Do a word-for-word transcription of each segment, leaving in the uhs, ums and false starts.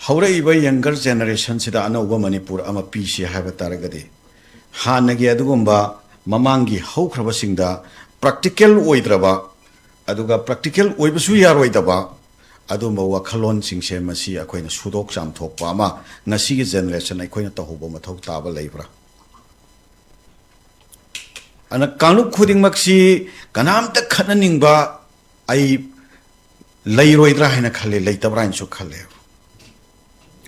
ꯍꯧꯔꯛꯏꯕ younger generation ꯁꯤꯗ ꯑꯅꯧꯕ ꯃꯅꯤꯄꯨꯔ ꯑꯃ ꯄꯤꯁꯤ ꯍꯥꯏꯕ ꯇꯥꯔꯒꯗꯤ, ꯍꯥꯟꯅꯒꯤ ꯑꯗꯨꯒꯨꯝꯕ ꯃꯃꯥꯡꯒꯤ ꯍꯧꯈ꯭ꯔꯕꯁꯤꯡꯗ practical ꯑꯣꯏꯗ꯭ꯔꯕ, ꯑꯗꯨꯒ practical ꯑꯣꯏꯕꯁꯨ ꯌꯥꯔꯣꯏꯗꯕ ꯑꯗꯨꯒꯨꯝꯕ ꯋꯥꯈꯜꯂꯣꯟꯁꯤꯡꯁꯦ, ꯃꯁꯤ ꯑꯩꯈꯣꯏꯅ ꯁꯨꯗꯣꯛ ꯆꯥꯝꯊꯣꯛꯄ ꯑꯃ ꯉꯁꯤꯒꯤ generation ꯑꯩꯈꯣꯏꯅ ꯇꯧꯍꯧꯕ ꯃꯊꯧ ꯇꯥꯕ ꯂꯩꯕ꯭ꯔꯥ? ꯑꯗꯨꯅ ꯀꯥꯡꯂꯨꯞ ꯈꯨꯗꯤꯡꯃꯛꯁꯤ ꯀꯅꯥꯝꯇ ꯈꯠꯅꯅꯤꯡꯕ ꯑꯩ ꯂꯩꯔꯣꯏꯗ꯭ꯔꯥ ꯍꯥꯏꯅ ꯈꯜꯂꯦ, ꯂꯩꯇꯕ꯭ꯔꯥ ꯍꯥꯏꯅꯁꯨ ꯈꯜꯂꯦ꯫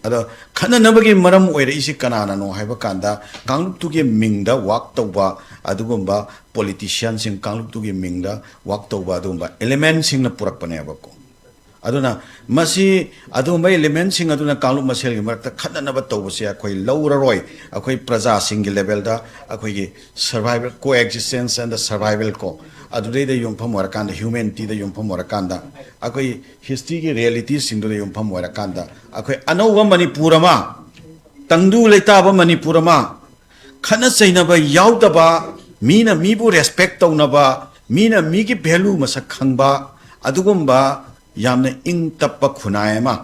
ꯑꯗꯣ ꯈꯠꯅꯅꯕꯒꯤ ꯃꯔꯝ ꯑꯣꯏꯔꯛꯏꯁꯤ ꯀꯅꯥꯅꯅꯣ ꯍꯥꯏꯕ ꯀꯥꯟꯗ, ꯀꯥꯡꯂꯨꯞꯇꯨꯒꯤ ꯃꯤꯡꯗ work ꯇꯧꯕ ꯑꯗꯨꯒꯨꯝꯕ politician ꯁꯤꯡ, ꯀꯥꯡꯂꯨꯞꯇꯨꯒꯤ ꯃꯤꯡꯗ work ꯇꯧꯕ ꯑꯗꯨꯒꯨꯝꯕ element ꯁꯤꯡꯅ ꯄꯨꯔꯛꯄꯅꯦꯕꯀꯣ꯫ ꯑꯗꯨꯅ ꯃꯁꯤ, ꯑꯗꯨꯒꯨꯝꯕ element ꯁꯤꯡ ꯑꯗꯨꯅ ꯀꯥꯡꯂꯨꯞ ꯃꯁꯦꯜꯒꯤ ꯃꯔꯛꯇ ꯈꯠꯅꯅꯕ ꯇꯧꯕꯁꯦ ꯑꯩꯈꯣꯏ ꯂꯧꯔꯔꯣꯏ꯫ ꯑꯩꯈꯣꯏ ꯄ꯭ꯔꯖꯥꯁꯤꯡꯒꯤ level ꯗ ꯑꯩꯈꯣꯏꯒꯤ survival, coexistence and the survival ꯀꯣ, ꯑꯗꯨꯗꯩꯗ ꯌꯨꯝꯐꯝ ꯑꯣꯏꯔꯀꯥꯟꯗ, humanity ꯗ ꯌꯨꯝꯐꯝ ꯑꯣꯏꯔꯀꯥꯟꯗ, ꯑꯩꯈꯣꯏ history ꯒꯤ reality ꯁꯤꯡꯗꯨꯗ ꯌꯨꯝꯐꯝ ꯑꯣꯏꯔꯀꯥꯟꯗ, ꯑꯩꯈꯣꯏ ꯑꯅꯧꯕ ꯃꯅꯤꯄꯨꯔ ꯑꯃ, ꯇꯪꯗꯨ ꯂꯩꯇꯥꯕ ꯃꯅꯤꯄꯨꯔ ꯑꯃ, ꯈꯠꯅ ꯆꯩꯅꯕ ꯌꯥꯎꯗꯕ, ꯃꯤꯅ ꯃꯤꯕꯨ respect ꯇꯧꯅꯕ, ꯃꯤꯅ ꯃꯤꯒꯤ value ꯃꯁꯛ ꯈꯪꯕ, ꯑꯗꯨꯒꯨꯝꯕ ꯌꯥꯝꯅ ꯏꯪ ꯇꯞꯄ ꯈꯨꯟꯅꯥꯏ ꯑꯃ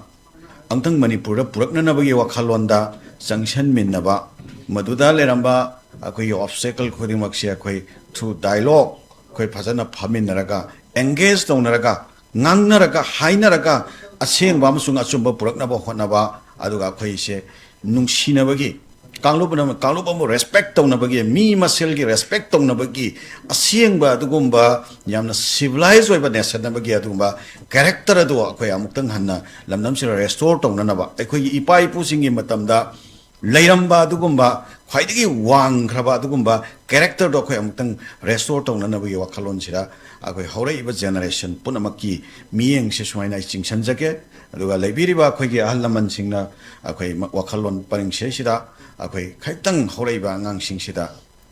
ꯑꯃꯨꯛꯇꯪ ꯃꯅꯤꯄꯨꯔꯗ ꯄꯨꯔꯛꯅꯅꯕꯒꯤ ꯋꯥꯈꯜꯂꯣꯟꯗ ꯆꯪꯁꯟꯃꯤꯟꯅꯕ, ꯃꯗꯨꯗ ꯂꯩꯔꯝꯕ ꯑꯩꯈꯣꯏꯒꯤ obstacle ꯈꯨꯗꯤꯡꯃꯛꯁꯦ ꯑꯩꯈꯣꯏ through dialogue ꯑꯩꯈꯣꯏ ꯐꯖꯅ ꯐꯝꯃꯤꯟꯅꯔꯒ, engage ꯇꯧꯅꯔꯒ, ꯉꯥꯡꯅꯔꯒ, ꯍꯥꯏꯅꯔꯒ, ꯑꯁꯦꯡꯕ ꯑꯃꯁꯨꯡ ꯑꯆꯨꯝꯕ ꯄꯨꯔꯛꯅꯕ ꯍꯣꯠꯅꯕ, ꯑꯗꯨꯒ ꯑꯩꯈꯣꯏꯁꯦ ꯅꯨꯡꯁꯤꯅꯕꯒꯤ, ꯀꯥꯡꯂꯨꯞ ꯑꯃ, ꯀꯥꯡꯂꯨꯞ ꯑꯃꯕꯨ respect ꯇꯧꯅꯕꯒꯤ, ꯃꯤ ꯃꯁꯦꯜꯒꯤ respect ꯇꯧꯅꯕꯒꯤ ꯑꯁꯦꯡꯕ ꯑꯗꯨꯒꯨꯝꯕ ꯌꯥꯝꯅ civilized ꯑꯣꯏꯕ nation ꯑꯃꯒꯤ ꯑꯗꯨꯒꯨꯝꯕ character ꯑꯗꯨ ꯑꯩꯈꯣꯏ ꯑꯃꯨꯛꯇꯪ ꯍꯟꯅ ꯂꯝꯗꯝꯁꯤꯗ restore ꯇꯧꯅꯅꯕ, ꯑꯩꯈꯣꯏꯒꯤ ꯏꯄꯥ ꯏꯄꯨꯁꯤꯡꯒꯤ ꯃꯇꯝꯗ ꯂꯩꯔꯝꯕ ꯑꯗꯨꯒꯨꯝꯕ ꯈ꯭ꯋꯥꯏꯗꯒꯤ ꯋꯥꯡꯈ꯭ꯔꯕ ꯑꯗꯨꯒꯨꯝꯕ character ꯗꯣ ꯑꯩꯈꯣꯏ ꯑꯃꯨꯛꯇꯪ restore ꯇꯧꯅꯅꯕꯒꯤ ꯋꯥꯈꯜꯂꯣꯟꯁꯤꯗ ꯑꯩꯈꯣꯏ ꯍꯧꯔꯛꯏꯕ generation ꯄꯨꯝꯅꯃꯛꯀꯤ ꯃꯤꯠꯌꯦꯡꯁꯦ ꯁꯨꯃꯥꯏꯅ ꯑꯩ ꯆꯤꯡꯁꯤꯟꯖꯒꯦ꯫ ꯑꯗꯨꯒ ꯂꯩꯕꯤꯔꯤꯕ ꯑꯩꯈꯣꯏꯒꯤ ꯑꯍꯜ ꯂꯃꯟꯁꯤꯡꯅ ꯑꯩꯈꯣꯏ ꯃ-, ꯋꯥꯈꯜꯂꯣꯟ ꯄꯔꯤꯡꯁꯦ ꯁꯤꯗ ꯑꯩꯈꯣꯏ ꯈꯤꯇꯪ ꯍꯧꯔꯛꯏꯕ ꯑꯉꯥꯡꯁꯤꯡꯁꯤꯗ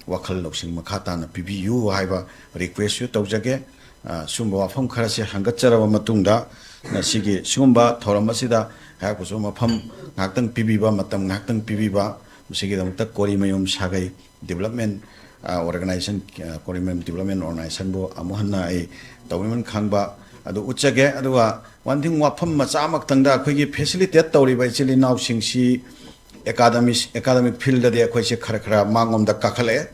ꯋꯥꯈꯜ ꯂꯧꯁꯤꯡ ꯃꯈꯥ ꯇꯥꯅ ꯄꯤꯕꯤꯌꯨ ꯍꯥꯏꯕ request ꯁꯨ ꯇꯧꯖꯒꯦ꯫ ꯑ, ꯁꯨꯝꯕ ꯋꯥꯐꯝ ꯈꯔꯁꯦ ꯍꯪꯒꯠꯆꯔꯕ ꯃꯇꯨꯡꯗ, ꯉꯁꯤꯒꯤ ꯁꯤꯒꯨꯝꯕ ꯊꯧꯔꯝ ꯑꯁꯤꯗ ꯑꯩꯍꯥꯛꯄꯨꯁꯨ ꯃꯐꯝ ꯉꯥꯏꯍꯥꯛꯇꯪ ꯄꯤꯕꯤꯕ, ꯃꯇꯝ ꯉꯥꯏꯍꯥꯛꯇꯪ ꯄꯤꯕꯤꯕ, ꯃꯁꯤꯒꯤꯗꯃꯛꯇ ꯀꯣꯔꯤꯃꯌꯨꯝ ꯁꯥꯒꯩ development, ꯑ, organization, ꯑ, ꯀꯣꯔꯤꯃꯌꯨꯝ development organization ꯕꯨ ꯑꯃꯨꯛ ꯍꯟꯅ ꯑꯩ ꯇꯧꯕꯤꯃꯟ ꯈꯪꯕ, ꯑꯗꯨ ꯎꯠꯆꯒꯦ꯫ ꯑꯗꯨꯒ one thing, ꯋꯥꯐꯝ ꯃꯆꯥ ꯑꯃꯈꯛꯇꯪꯗ, ꯑꯩꯈꯣꯏꯒꯤ facilitate ꯇꯧꯔꯤꯕ ꯏꯆꯤꯜ ꯏꯅꯥꯎꯁꯤꯡꯁꯤ academic, academic field ꯗꯗꯤ ꯑꯩꯈꯣꯏꯁꯦ ꯈꯔ ꯈꯔ ꯃꯥꯡꯂꯣꯝꯗ ꯀꯥꯈꯠꯂꯛꯑꯦ꯫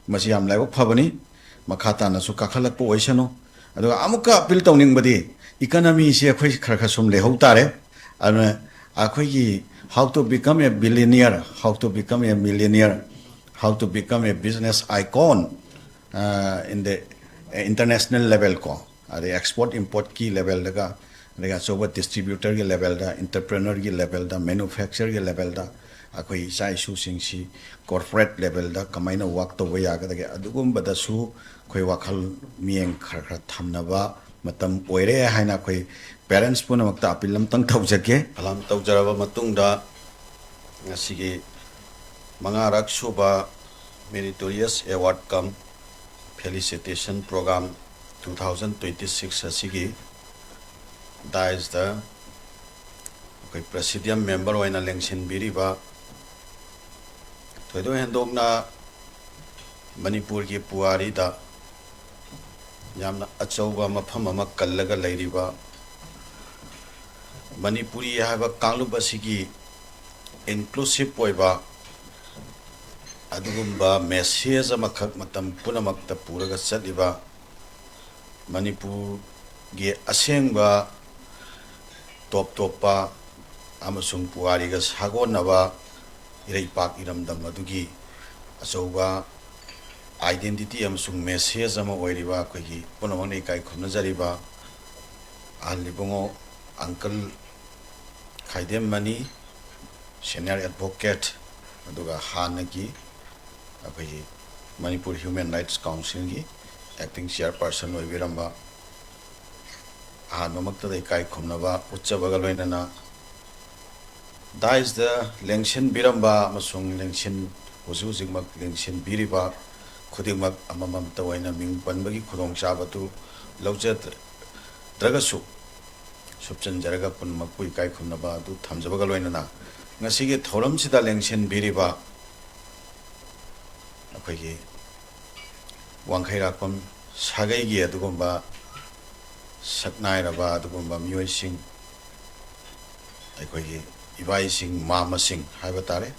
ꯃꯁꯤ ꯌꯥꯝ ꯂꯥꯏꯕꯛ ꯐꯕꯅꯤ꯫ ꯃꯈꯥ ꯇꯥꯅꯁꯨ ꯀꯥꯈꯠꯂꯛꯄ ꯑꯣꯏꯁꯅꯨ꯫ ꯑꯗꯨꯒ ꯑꯃꯨꯛꯀ appeal ꯇꯧꯅꯤꯡꯕꯗꯤ, economy ꯁꯦ ꯑꯩꯈꯣꯏ ꯈꯔ ꯈꯔ ꯁꯨꯝ ꯂꯩꯍꯧ ꯇꯥꯔꯦ꯫ ꯑꯗꯨꯅ ꯑꯩꯈꯣꯏꯒꯤ how to become a billionaire, how to become a millionaire, how to become a business icon, uh, in the international level ꯀꯣ, ꯑꯗꯩ export import ꯀꯤ level ꯗꯒ, ꯑꯗꯒꯤ ꯑꯆꯧꯕ distributor ꯒꯤ level ꯗ, entrepreneur ꯒꯤ level ꯗ, manufacturer ꯒꯤ level ꯗ ꯑꯩꯈꯣꯏ ꯏꯆꯥ ꯏꯁꯨꯁꯤꯡꯁꯤ corporate level ꯗ ꯀꯃꯥꯏꯅ work ꯇꯧꯕ ꯌꯥꯒꯗꯒꯦ, ꯑꯗꯨꯒꯨꯝꯕꯗꯁꯨ ꯑꯩꯈꯣꯏ ꯋꯥꯈꯜ ꯃꯤꯠꯌꯦꯡ ꯈꯔ ꯈꯔ ꯊꯝꯅꯕ ꯃꯇꯝ ꯑꯣꯏꯔꯦ ꯍꯥꯏꯅ ꯑꯩꯈꯣꯏ parents ꯄꯨꯝꯅꯃꯛꯇ appeal ꯑꯃꯇꯪ ꯇꯧꯖꯒꯦ꯫ Appeal ꯇꯧꯖꯔꯕ ꯃꯇꯨꯡꯗ, ꯉꯁꯤꯒꯤ ꯃꯉꯥꯔꯛ ꯁꯨꯕ Meritorious Award cum Felicitation Program two thousand twenty six ꯑꯁꯤꯒꯤ dais ꯇ ꯑꯩꯈꯣꯏ presidium member ꯑꯣꯏꯅ ꯂꯦꯡꯁꯤꯟꯕꯤꯔꯤꯕ, ꯊꯣꯏꯗꯣꯛ ꯍꯦꯟꯗꯣꯛꯅ ꯃꯅꯤꯄꯨꯔꯒꯤ ꯄꯨꯋꯥꯔꯤꯗ ꯌꯥꯝꯅ ꯑꯆꯧꯕ ꯃꯐꯝ ꯑꯃ ꯀꯜꯂꯒ ꯂꯩꯔꯤꯕ ꯃꯅꯤꯄꯨꯔꯤ ꯍꯥꯏꯕ ꯀꯥꯡꯂꯨꯞ ꯑꯁꯤꯒꯤ inclusive ꯑꯣꯏꯕ ꯑꯗꯨꯒꯨꯝꯕ message ꯑꯃꯈꯛ ꯃꯇꯝ ꯄꯨꯝꯅꯃꯛꯇ ꯄꯨꯔꯒ ꯆꯠꯂꯤꯕ ꯃꯅꯤꯄꯨꯔꯒꯤ ꯑꯁꯦꯡꯕ ꯇꯣꯞ ꯇꯣꯞꯄ ꯑꯃꯁꯨꯡ ꯄꯨꯋꯥꯔꯤꯒ ꯁꯥꯒꯣꯟꯅꯕ ꯏꯔꯩꯄꯥꯛ ꯏꯔꯝꯗꯝ ꯑꯗꯨꯒꯤ ꯑꯆꯧꯕ identity ꯑꯃꯁꯨꯡ message ꯑꯃ ꯑꯣꯏꯔꯤꯕ ꯑꯩꯈꯣꯏꯒꯤ ꯄꯨꯝꯅꯃꯛꯅ ꯏꯀꯥꯏ ꯈꯨꯝꯅꯖꯔꯤꯕ ꯑꯍꯜ ꯏꯕꯨꯡꯉꯣ uncle ꯈꯥꯏꯗꯦꯝ ꯃꯅꯤ, senior advocate, ꯑꯗꯨꯒ ꯍꯥꯟꯅꯒꯤ ꯑꯩꯈꯣꯏꯒꯤ ꯃꯅꯤꯄꯨꯔ Human Rights Council ꯒꯤ acting chairperson ꯑꯣꯏꯕꯤꯔꯝꯕ, ꯑꯍꯥꯟꯕꯃꯛꯇꯗ ꯏꯀꯥꯏ ꯈꯨꯝꯅꯕ ꯎꯠꯆꯕꯒ ꯂꯣꯏꯅꯅ, dais ꯇ ꯂꯦꯡꯁꯤꯟꯕꯤꯔꯝꯕ ꯑꯃꯁꯨꯡ ꯂꯦꯡꯁꯤꯟ-, ꯍꯧꯖꯤꯛ ꯍꯧꯖꯤꯛꯃꯛ ꯂꯦꯡꯁꯤꯟꯕꯤꯔꯤꯕ ꯈꯨꯗꯤꯡꯃꯛ ꯑꯃꯃꯝꯇ ꯑꯣꯏꯅ ꯃꯤꯡ ꯄꯟꯕꯒꯤ ꯈꯨꯗꯣꯡꯆꯥꯕꯗꯨ ꯂꯧꯖꯗ꯭ꯔꯒꯁꯨ, ꯁꯨꯞꯆꯟꯖꯔꯒ ꯄꯨꯝꯅꯃꯛꯄꯨ ꯏꯀꯥꯏ ꯈꯨꯝꯅꯕ ꯑꯗꯨ ꯊꯝꯖꯕꯒ ꯂꯣꯏꯅꯅ, ꯉꯁꯤꯒꯤ ꯊꯧꯔꯝꯁꯤꯗ ꯂꯦꯡꯁꯤꯟꯕꯤꯔꯤꯕ ꯑꯩꯈꯣꯏꯒꯤ ꯋꯥꯡꯈꯩꯔꯥꯛꯄꯝ ꯁꯥꯒꯩꯒꯤ ꯑꯗꯨꯒꯨꯝꯕ ꯁꯛꯅꯥꯏꯔꯕ ꯑꯗꯨꯒꯨꯝꯕ ꯃꯤꯑꯣꯏꯁꯤꯡ, ꯑꯩꯈꯣꯏꯒꯤ ꯏꯕꯥꯏꯁꯤꯡ, ꯃꯥꯃꯁꯤꯡ ꯍꯥꯏꯕ ꯇꯥꯔꯦ,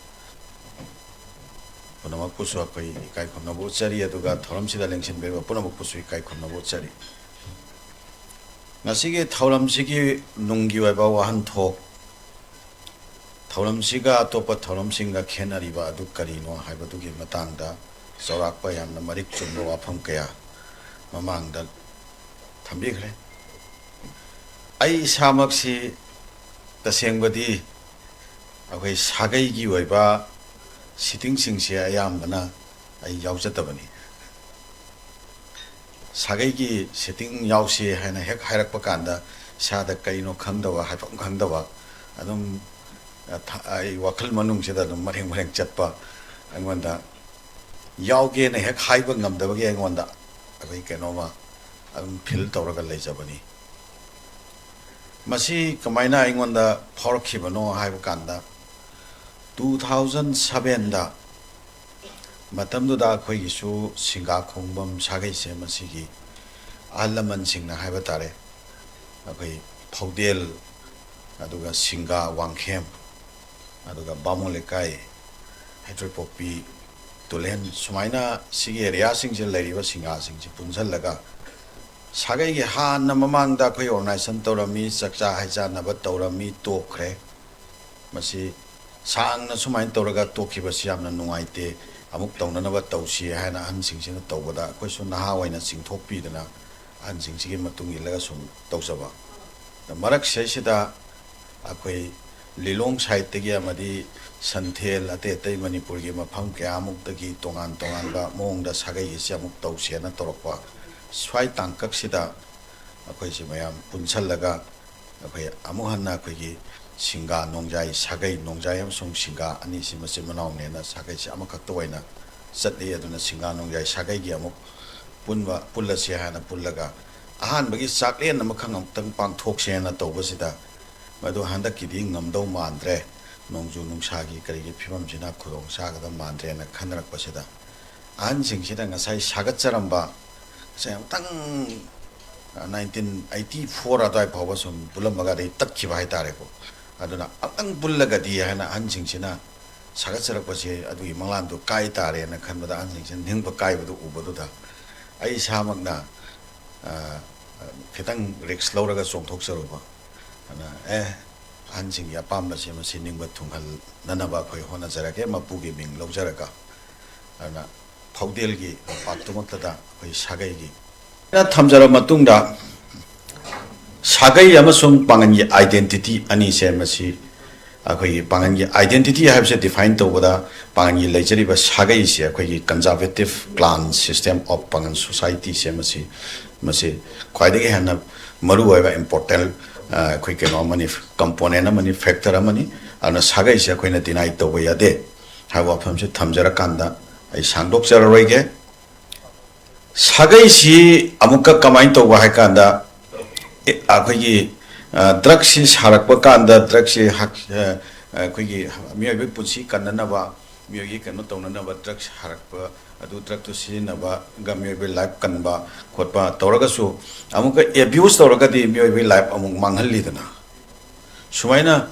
ꯄꯨꯝꯅꯃꯛꯄꯨꯁꯨ ꯑꯩꯈꯣꯏ ꯏꯀꯥꯏ ꯈꯨꯝꯅꯕ ꯎꯠꯆꯔꯤ, ꯑꯗꯨꯒ ꯊꯧꯔꯝꯁꯤꯗ ꯂꯦꯡꯁꯤꯟꯕꯤꯔꯤꯕ ꯄꯨꯝꯅꯃꯛꯄꯨꯁꯨ ꯏꯀꯥꯏ ꯈꯨꯝꯅꯕ ꯎꯠꯆꯔꯤ꯫ ꯉꯁꯤꯒꯤ ꯊꯧꯔꯝꯁꯤꯒꯤ ꯅꯨꯡꯒꯤ ꯑꯣꯏꯕ ꯋꯥꯍꯟꯊꯣꯛ, ꯊꯧꯔꯝꯁꯤꯒ ꯑꯇꯣꯞꯄ ꯊꯧꯔꯝꯁꯤꯡꯒ ꯈꯦꯠꯅꯔꯤꯕ ꯑꯗꯨ ꯀꯔꯤꯅꯣ ꯍꯥꯏꯕꯗꯨꯒꯤ ꯃꯇꯥꯡꯗ ꯆꯥꯎꯔꯥꯛꯄ ꯌꯥꯝꯅ ꯃꯔꯤꯛ ꯆꯨꯝꯕ ꯋꯥꯐꯝ ꯀꯌꯥ ꯃꯃꯥꯡꯗ ꯊꯝꯕꯤꯈ꯭ꯔꯦ꯫ ꯑꯩ ꯏꯁꯥꯃꯛꯁꯤ ꯇꯁꯦꯡꯕꯗꯤ ꯑꯩꯈꯣꯏ ꯁꯥꯒꯩꯒꯤ ꯑꯣꯏꯕ ꯁꯤꯇꯤꯡꯁꯤꯡꯁꯦ ꯑꯌꯥꯝꯕꯅ ꯑꯩ ꯌꯥꯎꯖꯗꯕꯅꯤ꯫ ꯁꯥꯒꯩꯒꯤ ꯁꯤꯇꯤꯡ ꯌꯥꯎꯁꯤ ꯍꯥꯏꯅ ꯍꯦꯛ ꯍꯥꯏꯔꯛꯄ ꯀꯥꯟꯗ ꯏꯁꯥꯗ ꯀꯩꯅꯣ ꯈꯪꯗꯕ, ꯍꯥꯏꯐꯝ ꯈꯪꯗꯕ, ꯑꯗꯨꯝ ꯑ, ꯊ-, ꯑꯩ ꯋꯥꯈꯜ ꯃꯅꯨꯡꯁꯤꯗ ꯑꯗꯨꯝ ꯃꯔꯦꯡ ꯃꯔꯦꯡ ꯆꯠꯄ, ꯑꯩꯉꯣꯟꯗ ꯌꯥꯎꯒꯦꯅ ꯍꯦꯛ ꯍꯥꯏꯕ ꯉꯝꯗꯕꯒꯤ ꯑꯩꯉꯣꯟꯗ ꯑꯩꯈꯣꯏ ꯀꯩꯅꯣꯝꯃ ꯑꯗꯨꯝ ꯐꯤꯜ ꯇꯧꯔꯒ ꯂꯩꯖꯕꯅꯤ꯫ ꯃꯁꯤ ꯀꯃꯥꯏꯅ ꯑꯩꯉꯣꯟꯗ ꯐꯥꯎꯔꯛꯈꯤꯕꯅꯣ ꯍꯥꯏꯕ ꯀꯥꯟꯗ, ꯇꯨ ꯊꯥꯎꯖꯟ ꯁꯕꯦꯟꯗ, ꯃꯇꯝꯗꯨꯗ ꯑꯩꯈꯣꯏꯒꯤꯁꯨ ꯁꯤꯡꯒꯥ ꯈꯣꯡꯕꯝ ꯁꯥꯒꯩꯁꯦ, ꯃꯁꯤꯒꯤ ꯑꯍꯜ ꯂꯃꯟꯁꯤꯡꯅ ꯍꯥꯏꯕ ꯇꯥꯔꯦ, ꯑꯩꯈꯣꯏ ꯐꯧꯗꯦꯜ, ꯑꯗꯨꯒ ꯁꯤꯡꯒꯥ, ꯋꯥꯡꯈꯦꯝ, ꯑꯗꯨꯒ ꯕꯥꯃꯣꯟ ꯂꯩꯀꯥꯏ, ꯍꯩꯇ꯭ꯔꯣꯏꯄꯣꯛꯄꯤ, ꯇꯨꯂꯦꯟ, ꯁꯨꯃꯥꯏꯅ ꯁꯤꯒꯤ ꯑꯦꯔꯤꯌꯥꯁꯤꯡꯁꯤꯗ ꯂꯩꯔꯤꯕ ꯁꯤꯡꯒꯥꯁꯤꯡꯁꯤ ꯄꯨꯟꯁꯤꯜꯂꯒ ꯁꯥꯒꯩꯒꯤ ꯍꯥꯟꯅ ꯃꯃꯥꯡꯗ ꯑꯩꯈꯣꯏ ꯑꯣꯔꯒꯅꯥꯏꯖꯦꯁꯟ ꯇꯧꯔꯝꯃꯤ, ꯆꯥꯛꯆꯥ ꯍꯩꯖꯥꯟꯅꯕ ꯇꯧꯔꯝꯃꯤ, ꯇꯣꯛꯈ꯭ꯔꯦ꯫ ꯃꯁꯤ ꯁꯥꯡꯅ ꯁꯨꯃꯥꯏꯅ ꯇꯧꯔꯒ ꯇꯣꯛꯈꯤꯕꯁꯤ ꯌꯥꯝꯅ ꯅꯨꯡꯉꯥꯏꯇꯦ, ꯑꯃꯨꯛ ꯇꯧꯅꯅꯕ ꯇꯧꯁꯤ ꯍꯥꯏꯅ ꯑꯍꯟꯁꯤꯡꯁꯤꯅ ꯇꯧꯕꯗ ꯑꯩꯈꯣꯏꯁꯨ ꯅꯍꯥ ꯑꯣꯏꯅ ꯆꯤꯡꯊꯣꯛꯄꯤꯗꯅ ꯑꯍꯟꯁꯤꯡꯁꯤꯒꯤ ꯃꯇꯨꯡ ꯏꯜꯂꯒ ꯁꯨꯝ ꯇꯧꯖꯕ꯫ ꯃꯔꯛꯁꯤꯗꯩꯁꯤꯗ ꯑꯩꯈꯣꯏ ꯂꯤꯂꯣꯡ ꯁꯥꯏꯠꯇꯒꯤ ꯑꯃꯗꯤ ꯁꯟꯊꯦꯜ, ꯑꯇꯩ ꯑꯇꯩ ꯃꯅꯤꯄꯨꯔꯒꯤ ꯃꯐꯝ ꯀꯌꯥꯃꯨꯛꯇꯒꯤ ꯇꯣꯉꯥꯟ ꯇꯣꯉꯥꯟꯕ ꯃꯑꯣꯡꯗ ꯁꯥꯒꯩ ꯑꯁꯤ ꯑꯃꯨꯛ ꯇꯧꯁꯦꯅ ꯇꯧꯔꯛꯄ꯫ ꯁ꯭ꯋꯥꯏ ꯇꯥꯡꯀꯛꯁꯤꯗ ꯑꯩꯈꯣꯏꯁꯦ ꯃꯌꯥꯝ ꯄꯨꯟꯁꯜꯂꯒ ꯑꯩꯈꯣꯏ ꯑꯃꯨꯛ ꯍꯟꯅ ꯑꯩꯈꯣꯏꯒꯤ ꯁꯤꯡꯒꯥ ꯅꯣꯡꯖꯥꯏ ꯁꯥꯒꯩ, ꯅꯣꯡꯖꯥꯏ ꯑꯃꯁꯨꯡ ꯁꯤꯡꯒꯥ ꯑꯅꯤꯁꯤ ꯃꯆꯤꯟ ꯃꯅꯥꯎꯅꯦꯅ ꯁꯥꯒꯩꯁꯦ ꯑꯃꯈꯛꯇ ꯑꯣꯏꯅ ꯆꯠꯂꯤ꯫ ꯑꯗꯨꯅ ꯁꯤꯡꯒꯥ ꯅꯣꯡꯖꯥꯏ ꯁꯥꯒꯩꯒꯤ ꯑꯃꯨꯛ ꯄꯨꯟꯕ, ꯄꯨꯜꯂꯁꯤ ꯍꯥꯏꯅ ꯄꯨꯜꯂꯒ ꯑꯍꯥꯟꯕꯒꯤ ꯆꯥꯛꯂꯦꯟ ꯑꯃꯈꯛ ꯑꯃꯨꯛꯇꯪ ꯄꯥꯡꯊꯣꯛꯁꯦꯅ ꯇꯧꯕꯁꯤꯗ, ꯃꯗꯨ ꯍꯟꯗꯛꯀꯤꯗꯤ ꯉꯝꯗꯧ ꯃꯥꯟꯗ꯭ꯔꯦ, ꯅꯣꯡꯖꯨ ꯅꯨꯡꯁꯥꯒꯤ ꯀꯔꯤꯒꯤ ꯐꯤꯕꯝꯁꯤꯅ ꯈꯨꯗꯣꯡ ꯆꯥꯒꯗꯕ ꯃꯥꯟꯗ꯭ꯔꯦꯅ ꯈꯟꯅꯔꯛꯄꯁꯤꯗ, ꯑꯍꯟꯁꯤꯡꯁꯤꯗ ꯉꯁꯥꯏ ꯁꯥꯒꯠꯆꯔꯝꯕ, ꯉꯁꯥꯏ ꯑꯃꯨꯛꯇꯪ ꯅꯥꯏꯟꯇꯤꯟ ꯑꯩꯠꯇꯤ ꯐꯣꯔ ꯑꯗꯨꯋꯥꯏ ꯐꯥꯎꯕ ꯁꯨꯝ ꯄꯨꯜꯂꯝꯃꯒ ꯑꯗꯩ ꯇꯠꯈꯤꯕ ꯍꯥꯏꯇꯥꯔꯦꯀꯣ꯫ ꯑꯗꯨꯅ ꯑꯃꯨꯛꯇꯪ ꯄꯨꯜꯂꯒꯗꯤ ꯍꯥꯏꯅ ꯑꯍꯟꯁꯤꯡꯁꯤꯅ ꯁꯥꯒꯠꯆꯔꯛꯄꯁꯦ ꯑꯗꯨꯒꯤ ꯃꯪꯂꯥꯟꯗꯣ ꯀꯥꯏ ꯇꯥꯔꯦꯅ ꯈꯟꯕꯗ, ꯑꯍꯟꯁꯤꯡꯁꯤꯅ ꯅꯤꯡꯕ ꯀꯥꯏꯕꯗꯨ ꯎꯕꯗꯨꯗ ꯑꯩ ꯏꯁꯥꯃꯛꯅ, ꯑ, ꯈꯤꯇꯪ ꯔꯤꯛꯁ ꯂꯧꯔꯒ ꯆꯣꯡꯊꯣꯛꯆꯔꯨꯕ꯫ ꯑꯗꯨꯅ ꯑꯦ, ꯑꯍꯟꯁꯤꯡꯒꯤ ꯑꯄꯥꯝꯕꯁꯦ ꯃꯁꯤ ꯅꯤꯡꯕ ꯊꯨꯡꯍꯟꯅꯅꯕ ꯑꯩꯈꯣꯏ ꯍꯣꯠꯅꯖꯔꯒꯦ, ꯃꯄꯨꯒꯤ ꯃꯤꯡ ꯂꯧꯖꯔꯒ꯫ ꯑꯗꯨꯅ ꯐꯥꯎꯗꯦꯜꯒꯤ ꯂꯝꯄꯥꯛꯇꯨꯃꯛꯇꯗ ꯑꯩꯈꯣꯏ ꯁꯥꯒꯩꯒꯤ ꯊꯝꯖꯔꯕ ꯃꯇꯨꯡꯗ, ꯁꯥꯒꯩ ꯑꯃꯁꯨꯡ ꯄꯥꯉꯜꯒꯤ identity ꯑꯅꯤꯁꯦ, ꯃꯁꯤ ꯑꯩꯈꯣꯏꯒꯤ ꯄꯥꯉꯜꯒꯤ identity ꯍꯥꯏꯕꯁꯦ define ꯇꯧꯕꯗ, ꯄꯥꯉꯜꯒꯤ ꯂꯩꯖꯔꯤꯕ ꯁꯥꯒꯩꯁꯦ ꯑꯩꯈꯣꯏꯒꯤ conservative clan system of Pangal society ꯁꯦ, ꯃꯁꯤ, ꯃꯁꯤ ꯈ꯭ꯋꯥꯏꯗꯒꯤ ꯍꯦꯟꯅ ꯃꯔꯨꯑꯣꯏꯕ important, ꯑ, ꯑꯩꯈꯣꯏ ꯀꯩꯅꯣ ꯑꯃꯅꯤ, component ꯑꯃꯅꯤ, factor ꯑꯃꯅꯤ꯫ ꯑꯗꯨꯅ ꯁꯥꯒꯩꯁꯦ ꯑꯩꯈꯣꯏꯅ deny ꯇꯧꯕ ꯌꯥꯗꯦ ꯍꯥꯏꯕ ꯋꯥꯐꯝꯁꯦ ꯊꯝꯖꯔꯀꯥꯟꯗ ꯑꯩ ꯁꯥꯡꯗꯣꯛꯆꯔꯔꯣꯏꯒꯦ꯫ ꯁꯥꯒꯩꯁꯤ ꯑꯃꯨꯛꯀ ꯀꯃꯥꯏꯅ ꯇꯧꯕ ꯍꯥꯏ ꯀꯥꯟꯗ, ꯑꯦ, ꯑꯩꯈꯣꯏꯒꯤ, ꯑ, drugs ꯁꯤ ꯁꯥꯔꯛꯄ ꯀꯥꯟꯗ, drugs ꯁꯤ ꯍꯛ-, ꯑ, ꯑꯩꯈꯣꯏꯒꯤ ꯃꯤꯑꯣꯏꯕꯒꯤ ꯄꯨꯟꯁꯤ ꯀꯟꯅꯅꯕ, ꯃꯤꯑꯣꯏꯒꯤ ꯀꯩꯅꯣ ꯇꯧꯅꯅꯕ drugs ꯁꯥꯔꯛꯄ, ꯑꯗꯨ drug ꯇꯨ ꯁꯤꯖꯤꯟꯅꯕꯒ ꯃꯤꯑꯣꯏꯕꯒꯤ life ꯀꯟꯕ ꯈꯣꯠꯄ ꯇꯧꯔꯒꯁꯨ, ꯑꯃꯨꯛꯀ abuse ꯇꯧꯔꯒꯗꯤ ꯃꯤꯑꯣꯏꯕꯒꯤ life ꯑꯃꯨꯛ ꯃꯥꯡꯍꯜꯂꯤꯗꯅ꯫ ꯁꯨꯃꯥꯏꯅ